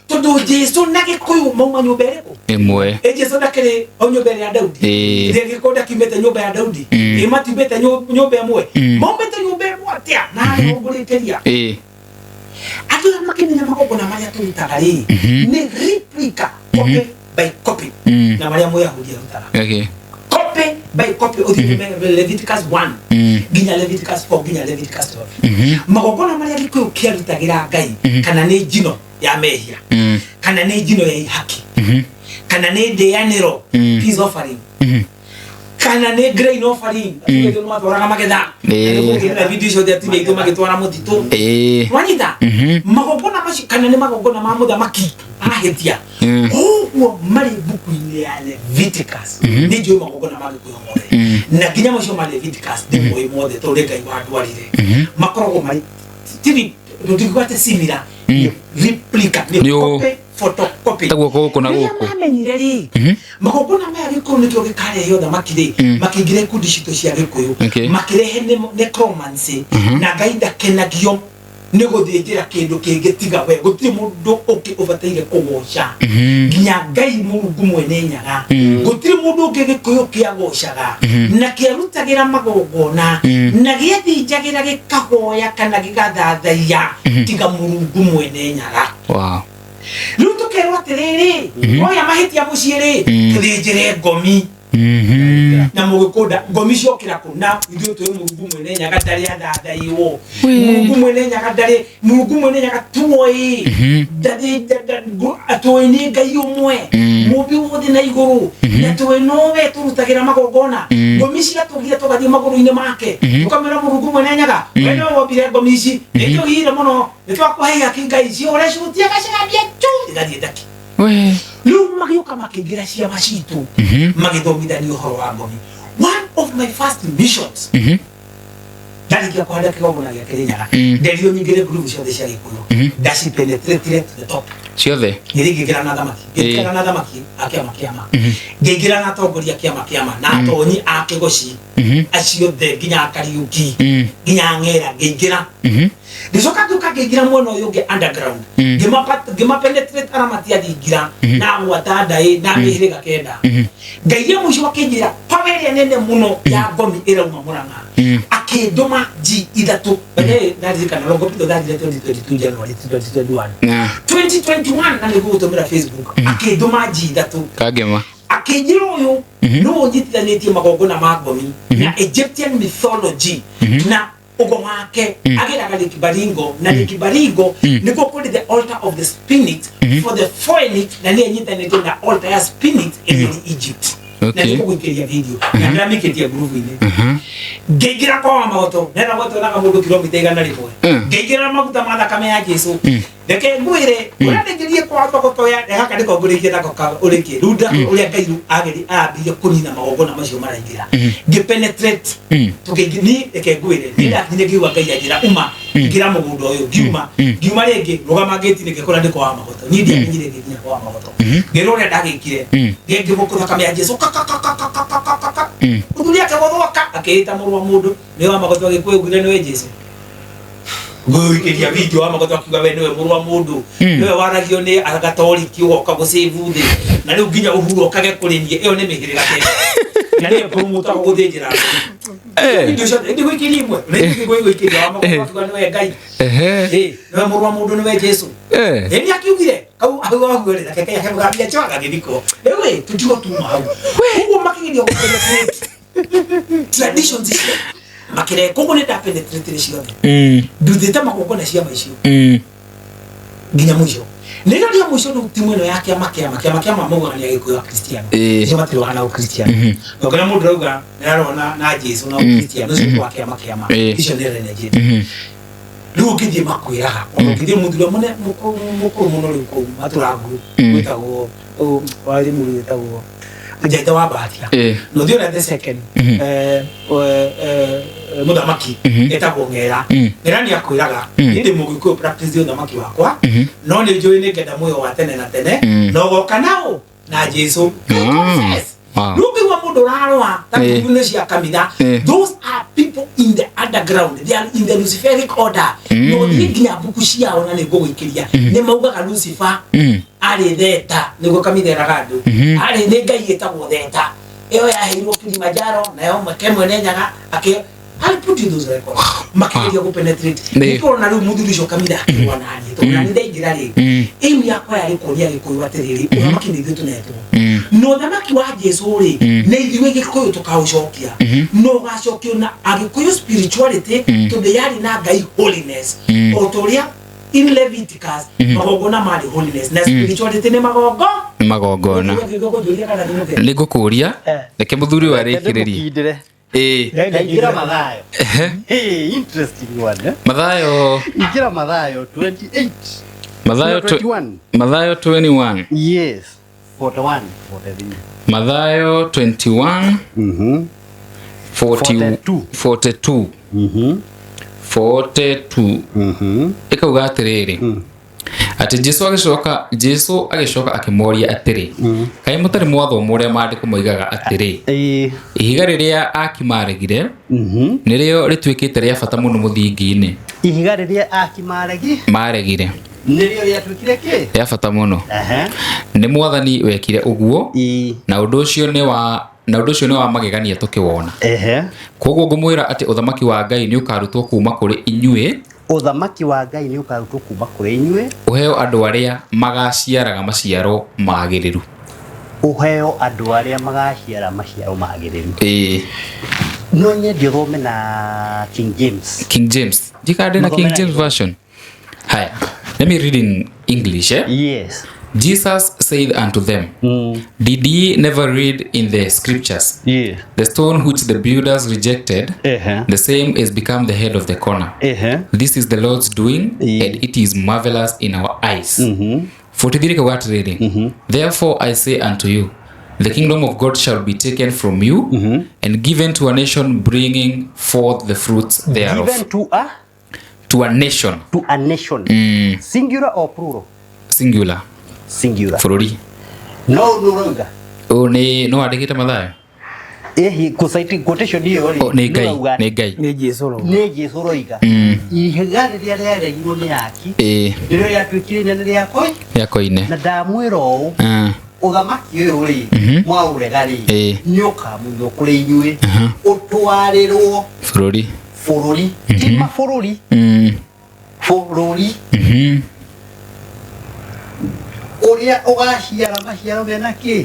tondũ Jesu na Gĩkũyũ mauma nyũmba ĩrĩkũ? Ĩmwe. Ĩ Jesu ndakĩrĩ o nyũmba ĩrĩa ya Daudi? Ĩrĩa Gĩkũyũ ndakiumĩte nyũmba ya Daudi? Ĩ matiumĩte nyũmba ĩmwe? Maumĩte nyũmba ĩmwe atĩa na harĩa ũngũrĩkĩria? Andũ aya makĩmenya magongona marĩa tũrutaga rĩ, nĩ replica, copy by copy, na marĩa Mũyahudi arutaga. Copy by copy. Ũthiĩ Leviticus 1 nginya Leviticus 4 nginya Leviticus 12, magongona marĩa Gĩkũyũ kĩarutagĩra Ngai, kana nĩ njino ya mehia, kana nĩ njino ya ihaki, kana nĩ ndĩanĩro, peace offering, kana nĩ grain offering. Atumia aitũ nĩmatwaraga magetha. Nĩkũgĩrĩra video ciothe atumia aitũ magĩtwara mũtitũ. Wanyita, magongona macio, kana nĩ magongona ma mũthamaki ahĩtia, ũguo marĩ mbuku-inĩ ya Leviticus. Nĩ njũĩ magongona ma Gĩkũyũ mothe, na nginya macio ma Leviticus ndĩmoĩ mothe tondũ nĩ Ngai wandwarire. Makoragwo marĩ tiri, tũtingiuga atĩ similar, nĩ replica, nĩ copy, photocopy. Ta guoko gũkũ na Rĩrĩa gũkũ. mamenyire rĩ magongona maya Gĩkũyũ nĩkĩo gĩkarehe ũthamaki rĩ, makĩingĩra ikundi citũ cia Gĩkũyũ. Makĩrehe necromancy, na Ngai ndakenagio. Nĩ gũthĩnjĩra kĩndũ kĩngĩ tiga we, gũtirĩ mũndũ ũngĩ ũbataire kũgoca nginya Ngai Mũrungu mwene Nyaga. Gũtirĩ mũndũ ũngĩ Gĩkũyũ kĩagocaga na kĩarutagĩra magongona na gĩethĩnjagĩra, gĩkahoya kana gĩgathathaiya tiga Mũrungu mwene Nyaga. Rĩu tũkerwo atĩrĩrĩ, oya mahĩtia mũciĩ rĩ, tũthĩnjĩre ngomi. Na mũgĩkũnda ngomi ciokĩra kũ? Na ithuĩ tũĩ Mũrungu mwene Nyaga ndarĩ athathaiwo. Mũrungu mwene Nyaga ndarĩ, Mũrungu mwene Nyaga tuoĩ tũĩ nĩ Ngai ũmwe mũmbi wothe na igũrũ, na tũĩ nowe tũrutagĩra magongona. Ngomi ciatũgia tũgathiĩ magũrũ-inĩ make, tũkamwĩra, "Mũrungu mwene Nyaga, we nĩwe wombire ngomi ici, nĩ tũgire mũno, nĩ twakũhe ihaki Ngai ciũre cutia gacigambia chu igathiĩ ndaki." Rĩu magĩũka makĩingĩra ciama citũ, magĩthomithania ũhoro wa ngomi. One of my first missions, ndarĩkia kũhanda kĩgongona gĩa Kĩrĩnyaga, nderirwo nyingĩre group ciothe cia Gĩkũyũ, ndacipenetratire to the top. Ciothe. Ngĩthiĩ ngĩingĩra na thamaki, ngĩikara na thamaki a kĩama kĩama, ngĩingĩra na atongoria a kĩama kĩama na atonyi a kĩgoci acio othe, nginya Kariũki, nginya Ng'era ngĩingĩra. Ngĩcoka ngĩũka ngĩingĩra mwena ũyũ ũngĩ underground, ngĩmapenetrate arĩa matiathingira na gwata ndaĩ na mĩhĩrĩga kenda. Ngai ya mũico akĩnjĩra power ĩrĩa nene mũno ya ngomi ĩrauma Mũrang'a, akĩndũma G ithatũ. Bene ndaririkana Longopito ndathire 2022 January 2021. Na 2021 na nĩguo gũtũmĩra Facebook, akĩndũma G ithatũ. Kangema. Akĩnjĩra ũyũ nĩwe ũnyitithanĩtie magongona ma ngomi na Egyptian mythology, na ugo wake ageraga Lake Baringo, na Lake Baringo nĩkuo kũrĩ the altar of the Sphinx for the Phoenix, na nĩye nyitanĩtie na altar ya Sphinx ĩrĩa ĩrĩ Egypt. Na nĩkuo gũikĩria video na ndĩramĩkĩtie ngurubu-inĩ. Ngĩingĩra kwa wa magoto nena gwetonaga mũndũ kilomita 100. Ngĩingĩra na maguta ma thakame ya Jesu. Reke ngwĩre ũrĩa ndaingĩrire kwa magoto ya gaka nĩko ngũrĩkia nako ka ũrĩkie rĩu ũrĩa Ngai rĩu ageri arambĩrĩria kũnina magongona macio maraingĩra, ngĩpenetrate. Tũkĩingĩ ni reke ngwĩre nĩ ndakinyire ngĩigua Ngai anjĩra, "Uma, ingĩra mũgũnda ũyũ." Ngiuma, ngiuma rĩngĩ, rũgama ngĩti-inĩ, ngĩkora ndĩ kwa wa magoto. Niĩ ndiakinyire ngĩkinya kwa wa magoto, ngĩrwo ũrĩa ndagĩkire, ngĩgũkũ thakame ya Jesu kakakakakakakaka. Mũthuri akĩgũthũka akĩĩta mũrũ wa mũndũ nĩ wa magoto, agĩkũĩgire nĩwe Jesu. Ngũikĩria video wa magoto akiuga, "We nĩwe mũrũ wa mũndũ, nĩwe waragio nĩ agatoriki, ũgoka gũcĩvu thĩ, na rĩu nginya Uhuru okage kũrĩ niĩ." Ĩyo nĩ mĩhĩrĩga kenda na nĩyo kũrumuta gũthĩnjĩra video ciothe. Ĩndĩ gũikĩria imwe rĩngĩ gũikĩria wa magoto akiuga nĩwe Ngai. Nĩwe mũrũ wa mũndũ, nĩwe Jesu. Ĩ nĩ akiugire kau hau hau rĩ, reke kaya kemũgambia cho agagĩthikwo. Rĩu ĩ tũtigo tuma hau koguo makĩgeria gũpenetrate traditions icio makĩre. Koguo nĩ ndapenetrate ciothe, nduthĩte magongona ciama icio nginya mũico. Nĩrĩo rĩa mũico rĩu timu ĩno ya kĩama kĩama kĩama kĩama maugaga nĩ Agĩkũyũ a Kristiano. Acio matirũaga na Ũkristiano. Tondũ mũndũ arauga nĩararũa na Jesu na Ũkristiano ũcio wa kĩama kĩama, icio nĩ renegade. Rĩu ũngĩthiĩ makwĩraga, ona ũngĩthiĩ mũthuri ũrĩa mũkũrũ mũno rĩu kũu matũrangũ wĩtagwo warĩ mũndũ wĩtagwo Njaita wa Mbatia, na ũthiĩ ona the second mũthamaki etagwo Ng'era. Ng'era nĩ akwĩraga, "Niĩ ndĩ Mũgĩkũyũ, practice ũthamaki wakwa, no nĩ njũĩ nĩ ngenda muoyo wa tene na tene, na ũgoka nao na Jesu." Confess. Rĩu ũngĩigua mũndũ ũrarũa ta ngurubu-inĩ cia kanitha, those are people in the underground, they are in the Luciferic order. Na ũthiĩ nginya mbuku ciao na nĩ ngũgũikĩria, nĩ maugaga Lucifer arĩ theta, nĩguo kanitha ĩraga andũ, arĩ nĩ ngai ĩtagwo theta ĩyo yaheirwo Kilimanjaro, nayo Mweke mwene Nyaga akĩ. I'll put you those records. Makĩgeria gũpenetrate. Nĩkĩo rĩu mũthuri ũcio kamira akĩrũa naniĩ, tondũ nani ndaingĩra rĩ, aim yakwa yarĩ kũria Gĩkũyũ atĩrĩrĩ, ũthamaki nĩ ithuĩ tũnetwo, na ũthamaki wa Jesu rĩ, nĩ ithuĩ Gĩkũyũ tũkaũcokia, na ũgacokio na Agĩkũyũ spirituality, tondũ yarĩ na Ngai holiness, o ta ũrĩa in Leviticus magongona marĩ holiness na spirituality nĩ magongo Nĩ magongona. Ngũkũnjũria kana ndinũke? Nĩ ngũkũria. Reke mũthuri ũyũ arĩkĩrĩrie. Ndĩmũkindĩre. Ingĩra Mathayo. Hey, interesting one, eh? Mathayo. Ingĩra Mathayo 28. Mathayo. 21. Mathayo 21. Yes. 41, 43. Mathayo 21. 40. 42. 42. 42. Ĩkauga atĩrĩrĩ, Atĩ Jesu agĩcoka akĩmoria atĩrĩ, kaĩ mũtarĩ mwathoma ũrĩa maandĩko moigaga atĩrĩ, ihiga rĩrĩa aki maregire nĩrĩo rĩtuĩkĩte rĩa bata mũno mũthingi-inĩ? Ihiga rĩrĩa aki maregi Maregire. Nĩrĩo rĩatuĩkire kĩ? Rĩa bata mũno. Nĩ Mwathani wekire ũguo, na ũndũ ũcio nĩ wa magegania tũkĩwona. Koguo ngũmwĩra atĩ ũthamaki wa Ngai nĩ ũkarutwo kuma kũrĩ inyuĩ, Ũthamaki wa Ngai nĩ ũkarutwo kuma kũrĩ inyuĩ, ũheo andũ arĩa magaciaraga maciaro magĩrĩru. Ũheo andũ arĩa magaciara maciaro magĩrĩru. No nyende ũthome na King James. King James, njikande na Mathome King na James Gĩthũngũ. Version. Haya, let me read in English, eh? Yes. Jesus said unto them, "Did ye never read in the scriptures, the stone which the builders rejected, the same is become the head of the corner? This is the Lord's doing, and it is marvelous in our eyes." 43 kauga atĩrĩrĩ, "Therefore I say unto you, the kingdom of God shall be taken from you and given to a nation bringing forth the fruits thereof." Given to a To a nation. To a nation. Singular or plural? Singular. Singular. Bũrũri. No nũrauga. Ũyũ nĩ no wandĩkĩte Mathayo. Ĩhi kũcite quotation ĩyo rĩ? Oh, nĩ Ngai. Nĩũrauga Nĩ Ngai. Nĩ Jesu ro. Nĩ Jesu roiga ihiga rĩrĩa rĩaregirwo nĩ aki nĩrĩo rĩatuĩkire inene rĩa koi Rĩa koine. Na ndamwĩra ũũ, ũthamaki ũyũ rĩ, mwaũrega rĩ, nĩ ũkamunywo kũrĩ inyuĩ, ũtwarĩrwo bũrũri. Bũrũri, ti mabũrũri, bũrũri ũrĩa ũgaciara maciaro mena kĩ?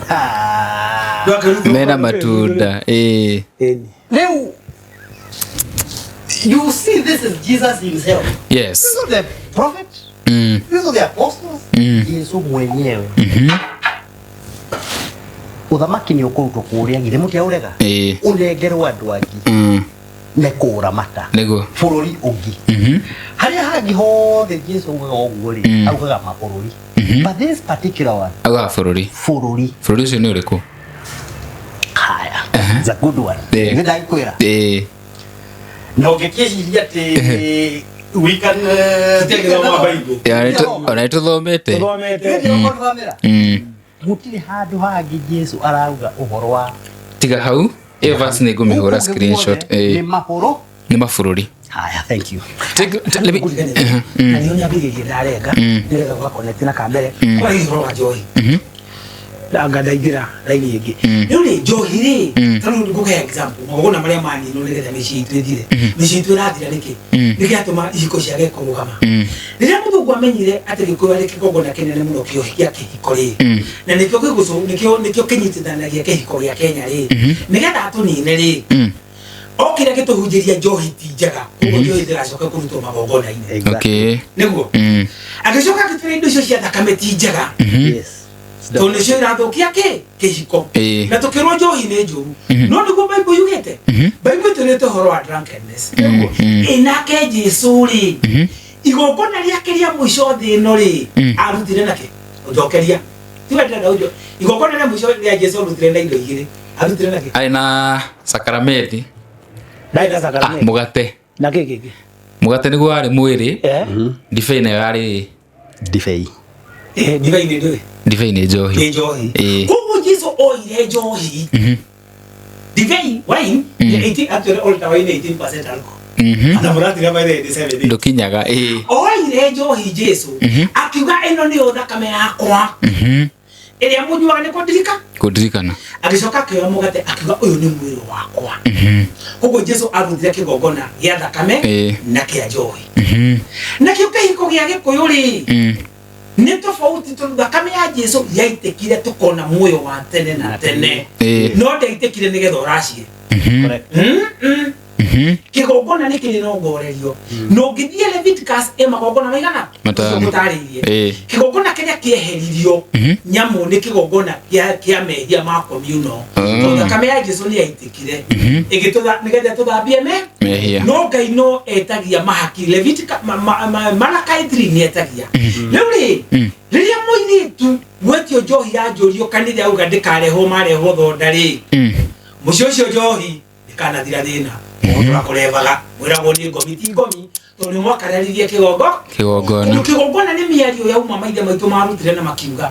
Ah. Mena matunda, ĩĩ. Rĩu you see, this is Jesus himself. This is not the prophet. This is not the apostles. Yesu mwenyewe. Ũthamaki nĩ ũkũrutwo kũrĩa, githĩ mũtiaũrega, ũnengerwo andũ angĩ mekũũramata bũrũri ũngĩ. Harĩa hangĩ hothe Jesu augaga ũguo rĩ, augaga mabũrũri, but this particular one, Augaga bũrũri. Bũrũri. Bũrũri ũcio nĩ ũrĩkũ? Haya, it's a good one. Nĩ ndakwĩra na ũngĩkĩciria atĩ we can Tũtingĩthoma Bible. Ona nĩtũthomete. Tũthomete. Tũthomete. Gũtirĩ handũ hangĩ Jesu arauga ũhoro wa Tiga hau, ĩyo verse nĩ ngũmĩhũra Gũkũ screenshot. guothe nĩ mabũrũ Nĩ mabũrũri. Haya, thank you. Let me Na nĩo nyambĩrĩrie ndarenga nĩgetha gũgaconnect na kambere kwa hihi ũhoro wa njohi, anga ndaingĩra raini ĩngĩ. Rĩu rĩ, njohi rĩ, ta rĩu ngũkũhe example, magongona marĩa maninwo nĩgetha mĩciĩ itũ ĩthire. Mĩciĩ itũ ĩrathira nĩkĩ? Nĩkĩ atũma ihiko ciage kũrũgama? Rĩrĩa mũthũngũ amenyire atĩ Gĩkũyũ arĩ kĩgongona kĩnene mũno kĩo kĩa kĩhiko rĩ, na nĩkĩo kĩgũcũ, nĩkĩo kĩnyitithanagia kĩhiko gĩa Kenya rĩ, nĩgetha atũnine rĩ, okire agĩtũhunjĩria njohi ti njega, koguo njohi ndĩgacoke kũrutwo magongona-inĩ. Nĩguo agĩcoka agĩtwĩra indo icio cia thakame ti njega, tondũ nĩcio irathũkia kĩ kĩhiko. Na tũkĩrwo njohi nĩ njũru, no nĩguo Bible yugĩte? Bible ĩtwĩrĩte ũhoro wa drunkenness. Ĩ nake Jesu rĩ, igongona rĩake rĩa mũico thĩ ĩno rĩ, arutire nakĩ? Ũnjokeria, tiwe ndĩrenda ũnjo. Igongona rĩa mũico rĩa Jesu arutire na indo igĩrĩ. Arutire nakĩ? Arĩ na sakaramenti. Ndarĩ na Ah, sakaramenti. Mũgate. Na kĩ kĩngĩ? Mũgate nĩguo warĩ mwĩrĩ. Ndibei nayo yarĩ Ndibei. Ndibei nĩ ndũĩ? Ndibei nĩ njohi. Nĩ njohi. Koguo Jesu oire njohi, ndibei, wine, 18, actually all the wine 18% alcohol. Na mũratira by the 87. Ndũkinyaga, ĩĩ. Oire njohi Jesu, akiuga ĩno nĩyo thakame yakwa ĩrĩa mũnyuaga nĩ kũndirika Kũndirikana. Agĩcoka akĩoya mũgate, akiuga ũyũ nĩ mwĩrĩ wakwa. Koguo Jesu arutire kĩgongona gĩa thakame na kĩa njohi. Nakĩo kĩhiko gĩa Gĩkũyũ rĩ, nĩ tofauti, tondũ thakame ya Jesu yaitĩkire tũkona muoyo wa tene na tene, no ndĩaitĩkire nĩgetha ũracie. Correct. Kĩgongona nĩ kĩrĩ rongorerio, na ũngĩthiĩ Leviticus ĩ magongona maigana? Matano. Ũtarĩirie. Kĩgongona kĩrĩa kĩeheririo nyamũ nĩ kĩgongona kĩa mehia ma communal, tondũ thakame ya Jesu nĩ yaitĩkire ĩgĩtũtha nĩgetha tũthambie me Mehia. No Ngai no etagia mahaki. Leviticus, Malachi 3 nĩ etagia. Rĩu rĩ, rĩrĩa mũirĩtu gwetio njohi ya njũrio kanitha auga ndĩkarehwo, marehwo thonda rĩ, mũciĩ ũcio njohi ndĩkanathira thĩna. Ũguo tũrakũrebaga mwĩragwo nĩ ngomi, ti ngomi. Tondũ mwakararirie kĩgongo. Kĩgongona. Tondũ kĩgongona nĩ mĩario yauma maithe maitũ marutire na makiuga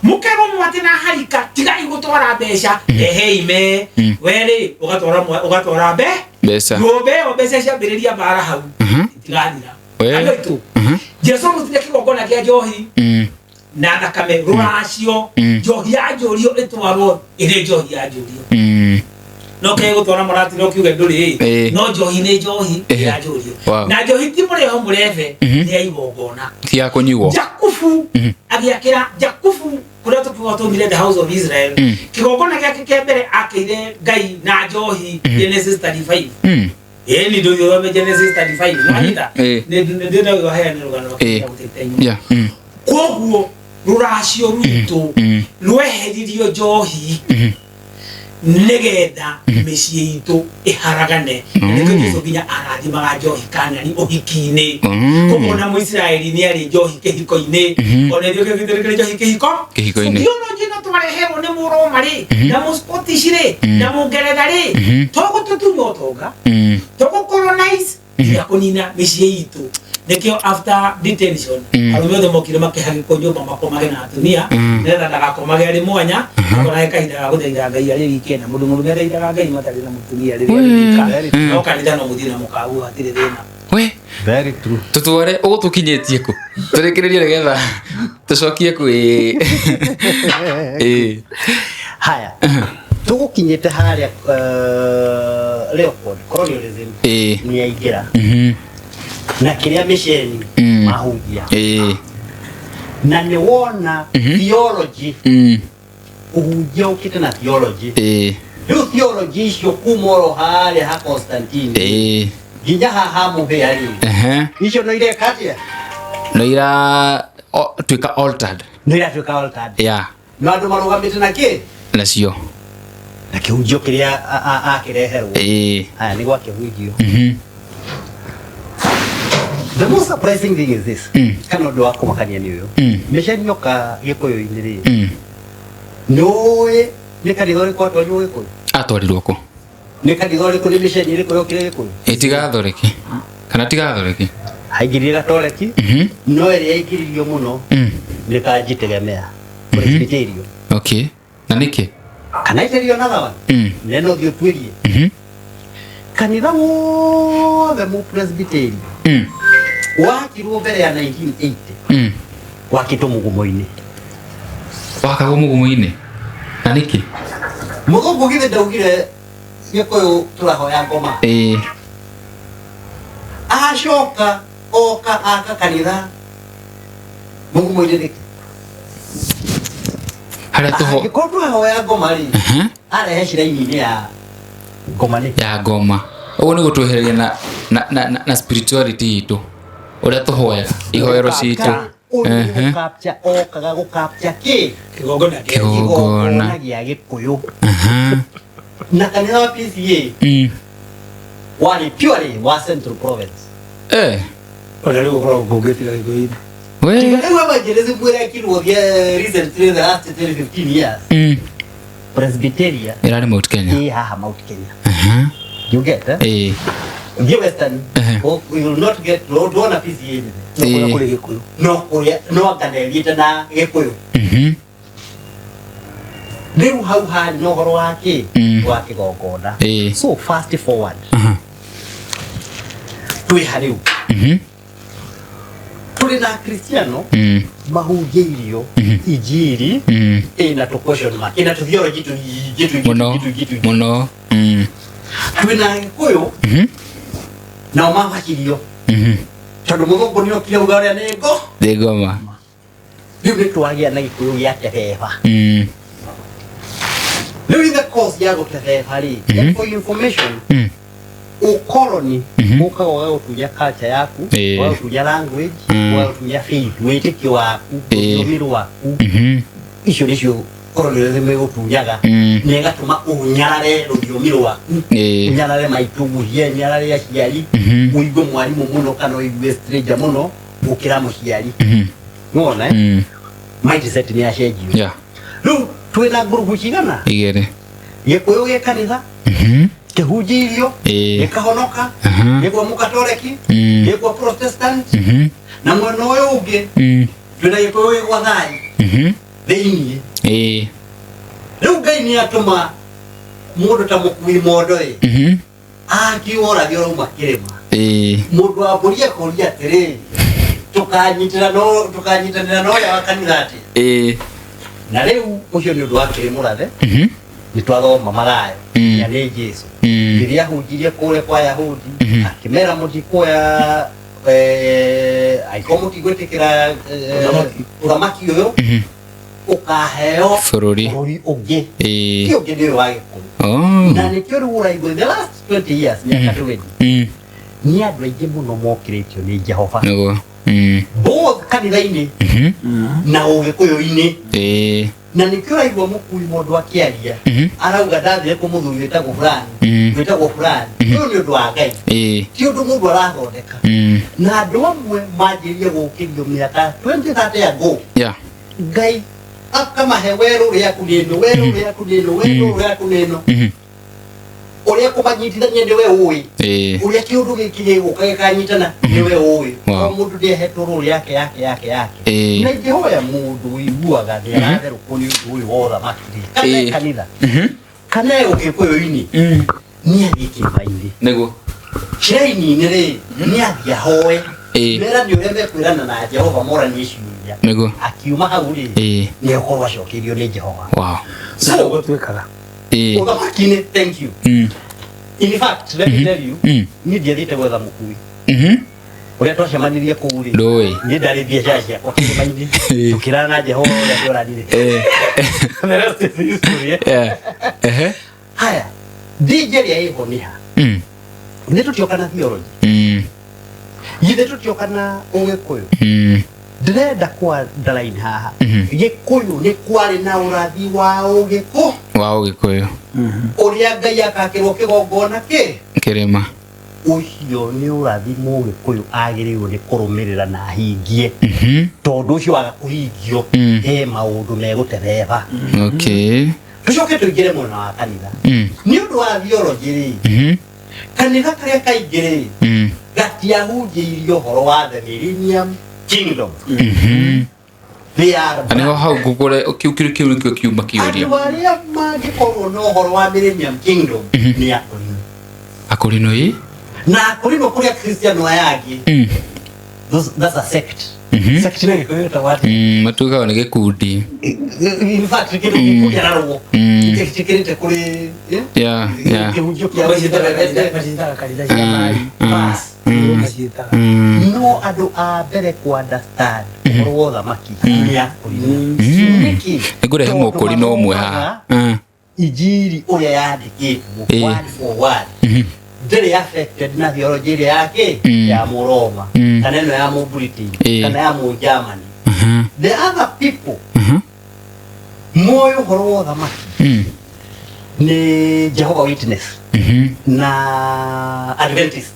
mũkerwo mwatĩ na harika tigai gũtwara mbeca, rehei me werĩ ũgatwara ũgatwara mbe Mbeca. nyũmba ĩyo mbeca ciambĩrĩria mbara hau itigathira. We. Andũ aitũ, Jesu arutire kĩgongona kĩa njohi na thakame rũracio. Njohi ya njũrio ĩtwarwo ĩrĩ njohi ya njũrio. No ke gũtwara mũrati no kiuge ndũrĩ. No njohi nĩ njohi ya njũrio. Na njohi ti mũreho mũrebe, nĩ ya igongona. Ti ya kũnyuo. Jakubu agĩakĩra Jakubu kũrĩa tũkiuga twaumire, the house of Israel, kĩgongona gĩake kĩa mbere akĩire Ngai na njohi, Genesis 35. Ĩĩ, ni ndũthi ũthome Genesis 35, nĩwanyita? Nĩ ndĩna waheana rũgano rwa kĩrĩa gũtĩte nyuma. Koguo rũracio rwitũ rweheririo njohi nĩgetha mĩciĩ itũ ĩharagane. Na nĩkĩo Jesu nginya arathimaga njohi kanani ũhiki-inĩ. Koguo ona Mũisiraeli nĩ arĩ njohi kĩhiko-inĩ, ona ithuĩ kĩhiko njohi kĩhiko. Kĩhiko-inĩ. Theology ĩno twareherwo nĩ Mũroma rĩ, na Mũscottish rĩ, na Mũngeretha rĩ, tũgũtũtunya ũtonga, tũgũcolonize ya kũnina mĩciĩ itũ. Nĩkĩo after detention arũme othe mokire makĩhagĩkwo nyũmba makomage na atumia, nĩgetha ndagakomage arĩ mwanya, akorage kahinda ga gũthaitha Ngai arĩ wike, na mũndũ mũrũme athaithaga Ngai matarĩ na mũtumia rĩrĩa arĩ wika. No kanitha no mũthiĩ na mũkaguo, hatirĩ thĩna. We. Very true. Tũtware ũgũtũkinyĩtie kũ tũrĩkĩrĩrie nĩgetha tũcokie kũ? Ĩĩ. Haya, tũgũkinyĩte harĩa, Leopold, colonialism nĩ yaingĩra na kĩrĩa mĩceni mahunjia na nĩ wona theology, ũhunjia ũkĩte na theology. Rĩu theology icio kuma oro harĩa ha Constantine nginya haha mũhĩa rĩ, icio no ireka atĩa? No ira tuĩka altered. No iratuĩka altered. No andũ marũgamĩte na kĩ? Nacio. Na kĩhunjio kĩrĩa akĩreherwo. Haya, nĩ gwakĩhunjio. The most surprising thing is this, kana ũndũ wa kũmakania nĩ ũyũ: mĩceni yoka gĩkũyũ-inĩ rĩ, nĩũĩ nĩ kanitha ũrĩkũ atwarirwo gĩkũyũ? Atwarirwo kũ? Nĩ kanitha ũrĩkũ, nĩ mĩceni ĩrĩkũ yokire gĩkũyũ? Ĩ ti gathoreki kana ti gathoreki? Aingĩrire gatoreki, no ĩrĩa yaingĩririo mũno nĩ kanjitegemea Presbyterian. Okay, na nĩkĩ? Kana iterio another one. Neno thiĩ ũtuĩrie kanitha wothe mu Presbyterian wakirwo mbere ya 1980 wakĩtwo mũgumo-inĩ. Wakagwo mũgumo-inĩ na nĩkĩ? Mũthũngũ githĩ ndaugire gĩkũyũ tũrahoya ngoma? Acoka oka aka kanitha mũgumo-inĩ nĩkĩ? Harĩa tũho Angĩkorwo tũrahoya ngoma rĩ, arehe ciraini-inĩ ya ngoma nĩkĩ? Ya ngoma. Ũguo nĩ gũtwehereria na spirituality itũ, ũrĩa tũhoyaga ihoero citũ. Ũyũ nĩ gũkapcha okaga gũkapcha kĩ? Kĩgongona kĩa Kĩgongona. Kĩgongona gĩa gĩkũyũ. Na kanitha wa PCA warĩ purely wa Central Province. Ona rĩu ũkoragwo kũngĩtiga gĩkũyũ-inĩ. We. Tiga rĩu evangelism ĩrekirwo recently, the last 10 15 years, Presbyteria Ĩrarĩ Mount Kenya. ĩ haha Mount Kenya. You get, eh? Ĩĩ. Thiĩ Western, you will not get, ndwona PCA nene. No kũrĩa kũrĩ gĩkũyũ. No kũrĩa no anga na gĩkũyũ. Rĩu hau harĩ na ũhoro wa kĩ? Wa kĩgongona. So fast forward, twĩ ha rĩu? Tũrĩ na Kristiano mahunjĩirio injiri ĩna tũ question mark, ĩna tũ theology tũingĩ tũingĩ Mũno. tũingĩ tũingĩ. Mũno. Twĩ na Gĩkũyũ, nao mabacirio tondũ mũthũngũ nĩ okire uga ũrĩa nĩ ngo Nĩ ngoma. Rĩu nĩ twagĩa na Gĩkũyũ gĩa tebeba. Rĩu in the course ya gũtebeba rĩ, and for your information, ũkoroni ũkaga ũgagũtunya culture yaku, ũgagũtunya language, ũgagũtunya faith, wĩtĩkio waku, rũthiomi rwaku. Icio nĩcio colonialism ĩgũtunyaga na ĩgatũma ũnyarare rũthiomi rwaku, ũnyarare maitũguhie, ũnyarare aciari, ũigue mwarimũ mũno kana ũigue stranger mũno gũkĩra mũciari. Nĩwona, eh? Mindset nĩ yacenjio. Rĩu twĩna ngurubu cigana? Igĩrĩ. Gĩkũyũ gĩ kanitha. Kĩhunjĩirio gĩkahonoka, gĩkwa mũkatoreki, gĩkwa Protestant, na mwena ũyũ ũngĩ twĩna Gĩkũyũ gĩkwa thai thĩiniĩ. Rĩu Ngai nĩ atũma mũndũ ta mũkui mondo ĩ, akiuga ũrathi ũrauma kĩrĩma, mũndũ wa mbũri akũria atĩrĩ, tũkanyitanĩra no tũkanyitanĩra na ũrĩa wa kanitha atĩ? Na rĩu ũcio nĩ ũndũ wa kĩrĩ mũrathe. Nĩ twathoma Mathayo ya nĩ Jesu rĩrĩa ahunjirie kũrĩa kwa Yahudi, akĩmera mũtikuoya angĩkorwo mũtigwĩtĩkĩra ũthamaki ũyũ, ũkaheo bũrũri bũrũri ũngĩ. Ti ũngĩ, nĩ ũyũ wa Gĩkũyũ. Na nĩkĩo rĩu ũraigua in the last 20 years, mĩaka 20, nĩ andũ aingĩ mũno mokĩrĩtio nĩ Jehova, Nĩguo. Both kanitha-inĩ na ũgĩkũyũ-inĩ. Na nĩkĩo ũraigua mũkui mũndũ akĩaria, arauga ndathire kũ mũthuri wĩtagwo fulani, wĩtagwo fulani. Ũyũ nĩ ũndũ wa Ngai, ti ũndũ mũndũ arathondeka. Na andũ amwe manjĩrĩrie gũkĩrio mĩaka 20 30 ago, Ngai akamahe werũ rĩaku nĩ ĩno, werũ rĩaku nĩ ĩno, werũ rĩaku nĩ ĩno. Ũrĩa kũmanyitithania nĩ we ũĩ. Ũrĩa kĩũndũ gĩkĩ gĩgũka gĩkanyitana nĩ we ũĩ. O mũndũ nĩahetwo rũrũ yake yake yake yake. Na ingĩhoya mũndũ ũiguaga nĩ aratherũkwo nĩ ũndũ ũyũ wa ũthamaki rĩ, kana kanitha, kana ũgĩkũyũ-inĩ, nĩ athiĩ kĩrĩma-inĩ, shrine-inĩ rĩ, nĩ athiĩ ahoe, merane ũrĩa mekwĩrana na Jehova, moranie ciũria. Akiuma hau rĩ, nĩ egũkorwo acokeirio nĩ Jehova. So Gũtuĩkaga ũthamaki-inĩ, thank you. In fact, let me tell you, niĩ ndiathiĩte gwetha mũkui ũrĩa twacemanirie kũu rĩ. Ndũĩ. Niĩ ndarĩ biacara ciakwa kĩrĩma-inĩ, tũkĩrana na Jehova ũrĩa tworanire. The rest is history, eh? Yeah. Ehe. Haya, DJ ĩrĩa ĩho nĩ ha? Githĩ tũtioka na theology? Githĩ tũtioka na ũgĩkũyũ? Ndĩrenda kwa underline haha, Gĩkũyũ nĩ kwarĩ na ũrathi wa ũgĩkũ Wa ũgĩkũyũ. Ũrĩa Ngai akakĩrwo kĩgongona kĩ Kĩrĩma. Ũcio nĩ ũrathi mũgĩkũyũ agĩrĩirwo nĩ kũrũmĩrĩra na ahingie, tondũ ũcio waga kũhingio, he maũndũ megũtereba. Tũcoke tũingĩre mwena wa kanitha. Nĩ ũndũ wa theology rĩ, kanitha karĩa kaingĩ rĩ, gatiahunjĩirio ũhoro wa the millennium kingdom. They are Na nĩho hau ngũkũre kĩu kĩu kĩu nĩkĩo kiuma kĩũria. Andũ arĩa mangĩkorwo na ũhoro wa millennium kingdom nĩ akũrinũ. Akũrinũ ĩ. Na akũrinũ kũrĩa Kristiano aya angĩ, that's a sect. Sect nĩ Gĩkũyũ ĩtagwo atĩa? Matuĩkaga nĩ gĩkundi. In fact, kĩndũ gĩkũnyararwo gĩtĩkĩrĩte kũrĩ, eh? Kĩhunjio kĩa Macitaga kanitha cia Ngai. Bas. Nĩguo maciĩtaga. No andũ a mbere ku understand ũhoro wa ũthamaki nĩ akũrinũ. Nĩkĩ? Nĩngũrehe Tondũ mũkũrinũ ũmwe haha. mathomaga injiri ũrĩa yandĩkĩtwo, word for word, ndĩrĩ affected na theology ĩrĩa yake ya Mũroma, kana ĩno ya Mũbritain, kana ya Mũgermany. The other people moĩ ũhoro wa ũthamaki nĩ Jehovah Witness na Adventist,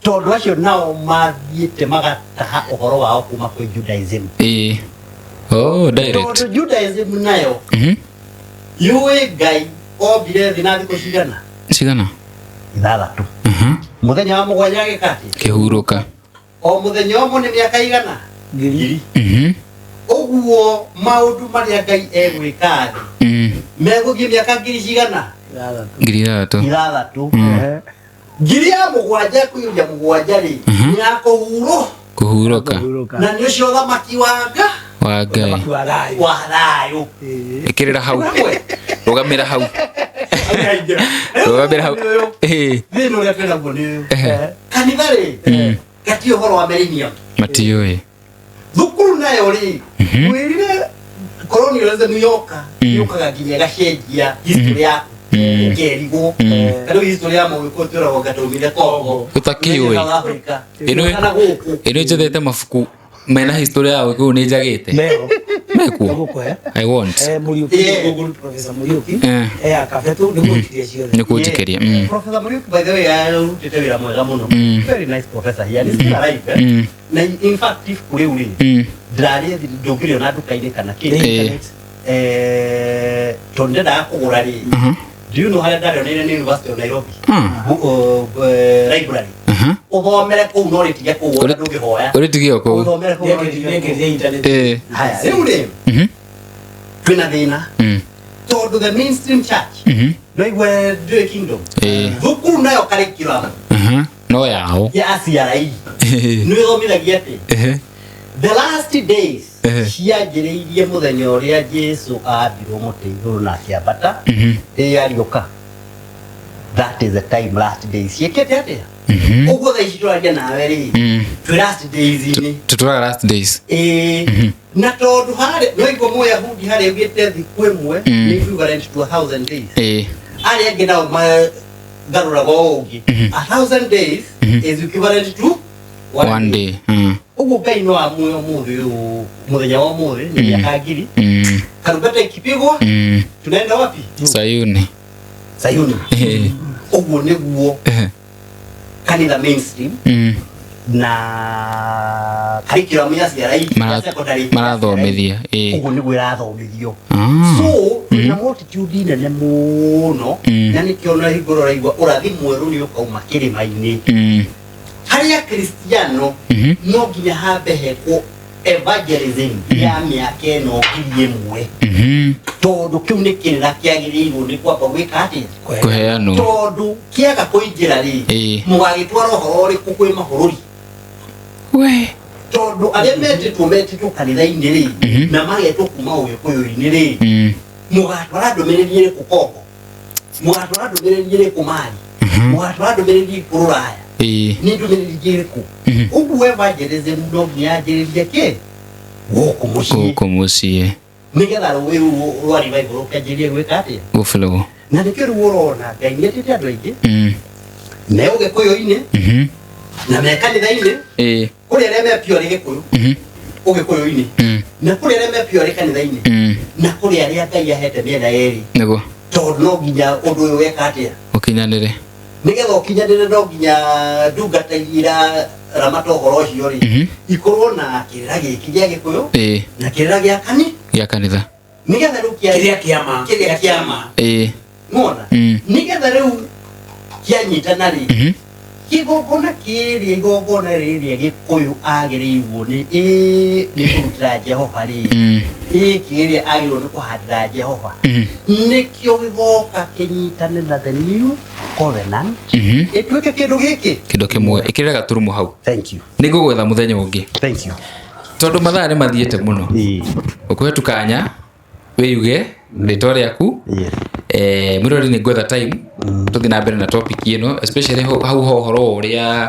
tondũ acio nao mathiĩte magataha ũhoro wao kuma kwĩ Judaism. Ĩĩ. Oh, direct. Tondũ Judaism nayo yũĩ Ngai ombire thĩ na thikũ cigana? Cigana? 6. Mũthenya wa mũgwanja agĩka atĩa? Kĩhurũka. O mũthenya ũmwe nĩ mĩaka igana? Ngiri. Ũguo maũndũ marĩa Ngai egwĩka thĩ megũthiĩ mĩaka ngiri cigana? 6. 6000. 6. 7000 kũiyũria mũgwanja rĩ, nĩ ya kũhurũ Kũhurũka. Kũhurũka. Na nĩ ũcio ũthamaki wa nga Wa Ngai. Ũthamaki wa thayũ. Wa thayũ. Ĩkĩrĩra hau. Rũgamĩra hau. Rũgamĩra hau. Thĩna ũrĩa twĩ naguo nĩ ũyũ, kanitha rĩ, gati ũhoro wa millennium. Matiũĩ. Thukuru nayo rĩ, wĩrire colonialism yoka, yũkaga nginya ĩgacenjia history yaku, ũkerigwo. Ta rĩu history ya mũgĩkũyũ twĩragwo ngataumire Congo. Ũtakĩũĩ. South Africa. Ĩno Kana gũkũ. Ĩno njethete mabuku mena history ya Gĩkũyũ nĩ njagĩte. Meho. Mekuo. Ngũkũhe. I want. Muriuki. Google Professor Muriuki. Akabetu nĩ kũnjikiria ciothe. Nĩ kũnjikĩria. Professor Muriuki, by the way, arutĩte wĩra mwega mũno. Very nice professor here. And he's still alive, eh? Na in fact, ibuku rĩu rĩ, ndĩrarĩethi, ndũngĩrĩona nduka-inĩ kana kĩ. Tondũ ndendaga kũgũra rĩ, Do you know harĩa ndarĩoneire nĩ University of Nairobi? Mm. Library. Mhm. Ũthomere kũu no rĩtige kũu ona ndũngĩhoya. Ũrĩtigie o kũu. Ũthomere kũu no rĩtige kũu. Nĩekĩrire internet. Eh. Haya, rĩu rĩ twĩna thĩna Mm. tondũ the mainstream church no igue ndũĩ kingdom Eh. thukuru nayo curriculum Mhm. No yao. ya CRE nĩ ĩthomithagia atĩ Ehe. the last days Ehe. cianjĩrĩirie mũthenya ũrĩa Jesu ambirwo mũtĩ igũrũ na akĩambata Mhm. ĩ ariũka. That is the time last days ciĩkĩte atĩa? Mhm. Ũguo thaa ici tũraria nawe rĩ, Mm. twĩ last days-inĩ. Tũtũraga last days. Ĩĩ, na tondũ harĩ no igua mũyahudi harĩa augĩte thikũ ĩmwe Mm. nĩ equivalent to 1,000 days. Eh. Arĩa angĩ nao magarũraga o ũngĩ, 1,000 days is equivalent to One day. Mm. Ũguo Ngai no amue ũmũthĩ ũyũ, mũthenya wa ũmũthĩ nĩ mĩaka 1,000. Karumbeta ikipigwa, tunaenda wapi? Sayuni. Sayuni. Eh. Ũguo nĩguo Eh. kanitha mainstream na curriculum ya CRE ya secondary ya Marathomithia. CRE, Eh. ũguo nĩguo ĩrathomithio. Ah. So twĩna multitude nene mũno, na nĩkĩo na hingo ũraigua ũrathi mwerũ nĩ ũkauma kĩrĩma-inĩ harĩa kristiano no nginya hambe hekwo evangelism ya mĩaka ĩno 1,000, tondũ kĩu nĩ kĩrĩra kĩagĩrĩirwo nĩ kwamba gwĩka atĩa? Kũheanwo. Tondũ kĩaga kũingĩra rĩ, Ĩĩ. mũgagĩtwara ũhoro ũrĩkũ kwĩ mabũrũri? We. Tondũ arĩa metĩtwo kanitha-inĩ rĩ, na magetwo kuma ũgĩkũyũ-inĩ rĩ, mũgatwara ndũmĩrĩri ĩrĩkũ Kongo? Mũgatwara ndũmĩrĩri ĩrĩkũ Mali? Mũgatwara ndũmĩrĩri ĩrĩkũ Rũraya? Ĩĩ. Nĩ ndũmĩrĩri ĩrĩkũ? Ũguo evangelism no nginya yanjĩrĩrie kĩ gũkũ mũciĩ, Gũkũ mũciĩ. nĩgetha rũĩ rũu rwa revival rũkĩanjĩrĩrie gwĩka atĩa? Gũblow. Na nĩkĩo rĩu ũrona Ngai nĩetĩte andũ aingĩ me ũgĩkũyũ-inĩ na me kanitha-inĩ. Ĩĩ. Kũrĩ arĩa me pure gĩkũyũ ũgĩkũyũ-inĩ, na kũrĩ arĩa me pure kanitha-inĩ, na kũrĩ arĩa Ngai ahete mĩena yerĩ, Nĩguo. tondũ no nginya ũndũ ũyũ weka atĩa? Ũkinyanĩre. Nĩgetha ũkinyanĩre, no nginya ndungata iria ramata ũhoro ũcio rĩ, ikorwo na kĩrĩra gĩkĩ gĩa gĩkũyũ Ĩĩ. na kĩrĩra gĩa kani Gĩa kanitha. Nĩgetha rĩu Kĩrĩa kĩama. Kĩrĩa kĩama. Ĩĩ. Ng'ona, nĩgetha rĩu kĩanyitana rĩ, kĩgongona kĩrĩa, igongona rĩrĩa gĩkũyũ agĩrĩirwo nĩ ĩ nĩ kũrutĩra Jehova rĩ, ĩ kĩrĩa agĩrĩirwo nĩ kũhandĩra Jehova, nĩkĩo gĩgoka kĩnyitane na the new covenant, ĩtuĩke kĩndũ gĩkĩ Kĩndũ kĩmwe. Ĩkĩrĩra gaturumo hau. Thank you. Nĩ ngũgwetha mũthenya ũngĩ. Thank you. Tondũ mathaa nĩ mathiĩte mũno. Ĩĩ. Ũkũhe tukanya wĩyuge rĩtwa rĩaku. Yes. Mwĩroreri, nĩ ngwetha time tũthiĩ na mbere na topic ĩno, especially hau ho ũhoro wa ũrĩa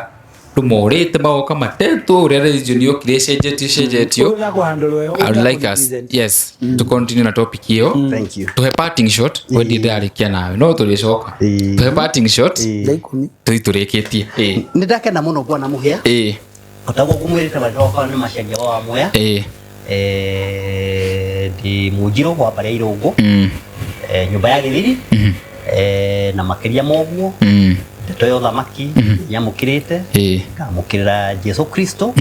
andũ morĩte magoka matetwo, ũrĩa religion yokire ĩcenjetio ĩcenjetio. Ũrĩa kũhandũrwo wega, I would like us, yes, to continue na topic ĩyo. Thank you. Tuhe parting shot, we ndĩrarĩkia nawe no tũrĩcoka. Ĩĩ. Tuhe parting shot Thaa 10. tũthi tũrĩkĩtie. Ĩĩ. Nĩ ndakena mũno kuona mũhĩa Ĩĩ. otaguo ngũmwĩrĩte macoka nĩ macaria wa mwea. Ĩĩ. Ndĩ mũnjirũ wa mbarĩ ya Irũngũ, nyũmba ya gĩthiri, na makĩria ma ũguo, ndeto ya ũthamaki nyamũkĩrĩte, Ĩĩ. ngamũkĩrĩra Jesu Kristo,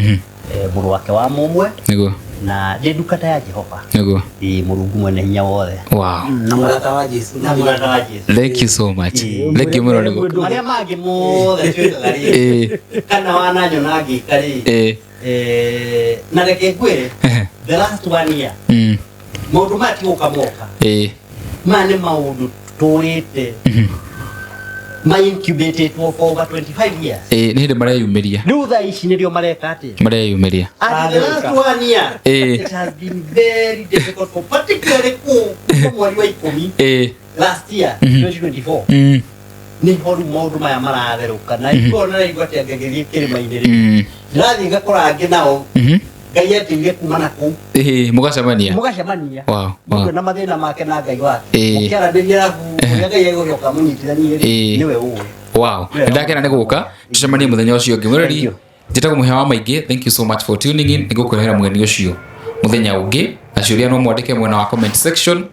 mũrũ wake wa mũmwe, Nĩguo. na ndĩ ndungata ya Jehova. Nĩguo. Ĩ Mũrungu mwene hinya wothe. Wow. Na mũrata wa Jesu. Na mũrata wa Jesu. Thank you so much. Ĩĩ. Thank you mũno nĩ gũka. Marĩa mangĩ mothe twĩkaga rĩ, kana wananyona ngĩka rĩ, na reke ngwĩre, the last one year, maũndũ maya ti gũka moka. Maya nĩ maũndũ tũrĩte ma incubated for over 25 years. Ĩĩ, nĩ hĩndĩ mareyumĩria. Rĩu thaa ici nĩrĩo mareka atĩa? Mareyumĩria. And the last one year, it has been very difficult for particularly kũ mweri wa 10 last year, 2024, nĩho rĩu maũndũ maya maratherũka na ikona naigua atĩ angĩgĩthiĩ kĩrĩma-inĩ rĩ, ndĩrathiĩ ngakora angĩ nao Ngai etĩire kuma na kũu. Ĩĩ, mũgacemania. Mũgacemania, Wow. mũndũ na mathĩna make na Ngai wake, mũkĩaranĩria, arabu ũrĩa Ngai egũcoka mũnyitithanie rĩ, nĩwe ũĩ. Wow. Yeah. Ndakena nĩ gũka. Tũcemanie mũthenya ũcio ũngĩ. Thank Mwĩroreri, you. njĩtagwo Mũhĩa wa Maingĩ. Thank you so much for tuning in. Nĩngũkũrehera mũgeni ũcio mũthenya ũngĩ. Na ciũria no mwandĩke mwena wa comment section.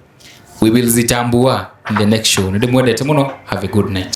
We will zichambua in the next show. Nĩ ndĩmwendete mũno. Have a good night.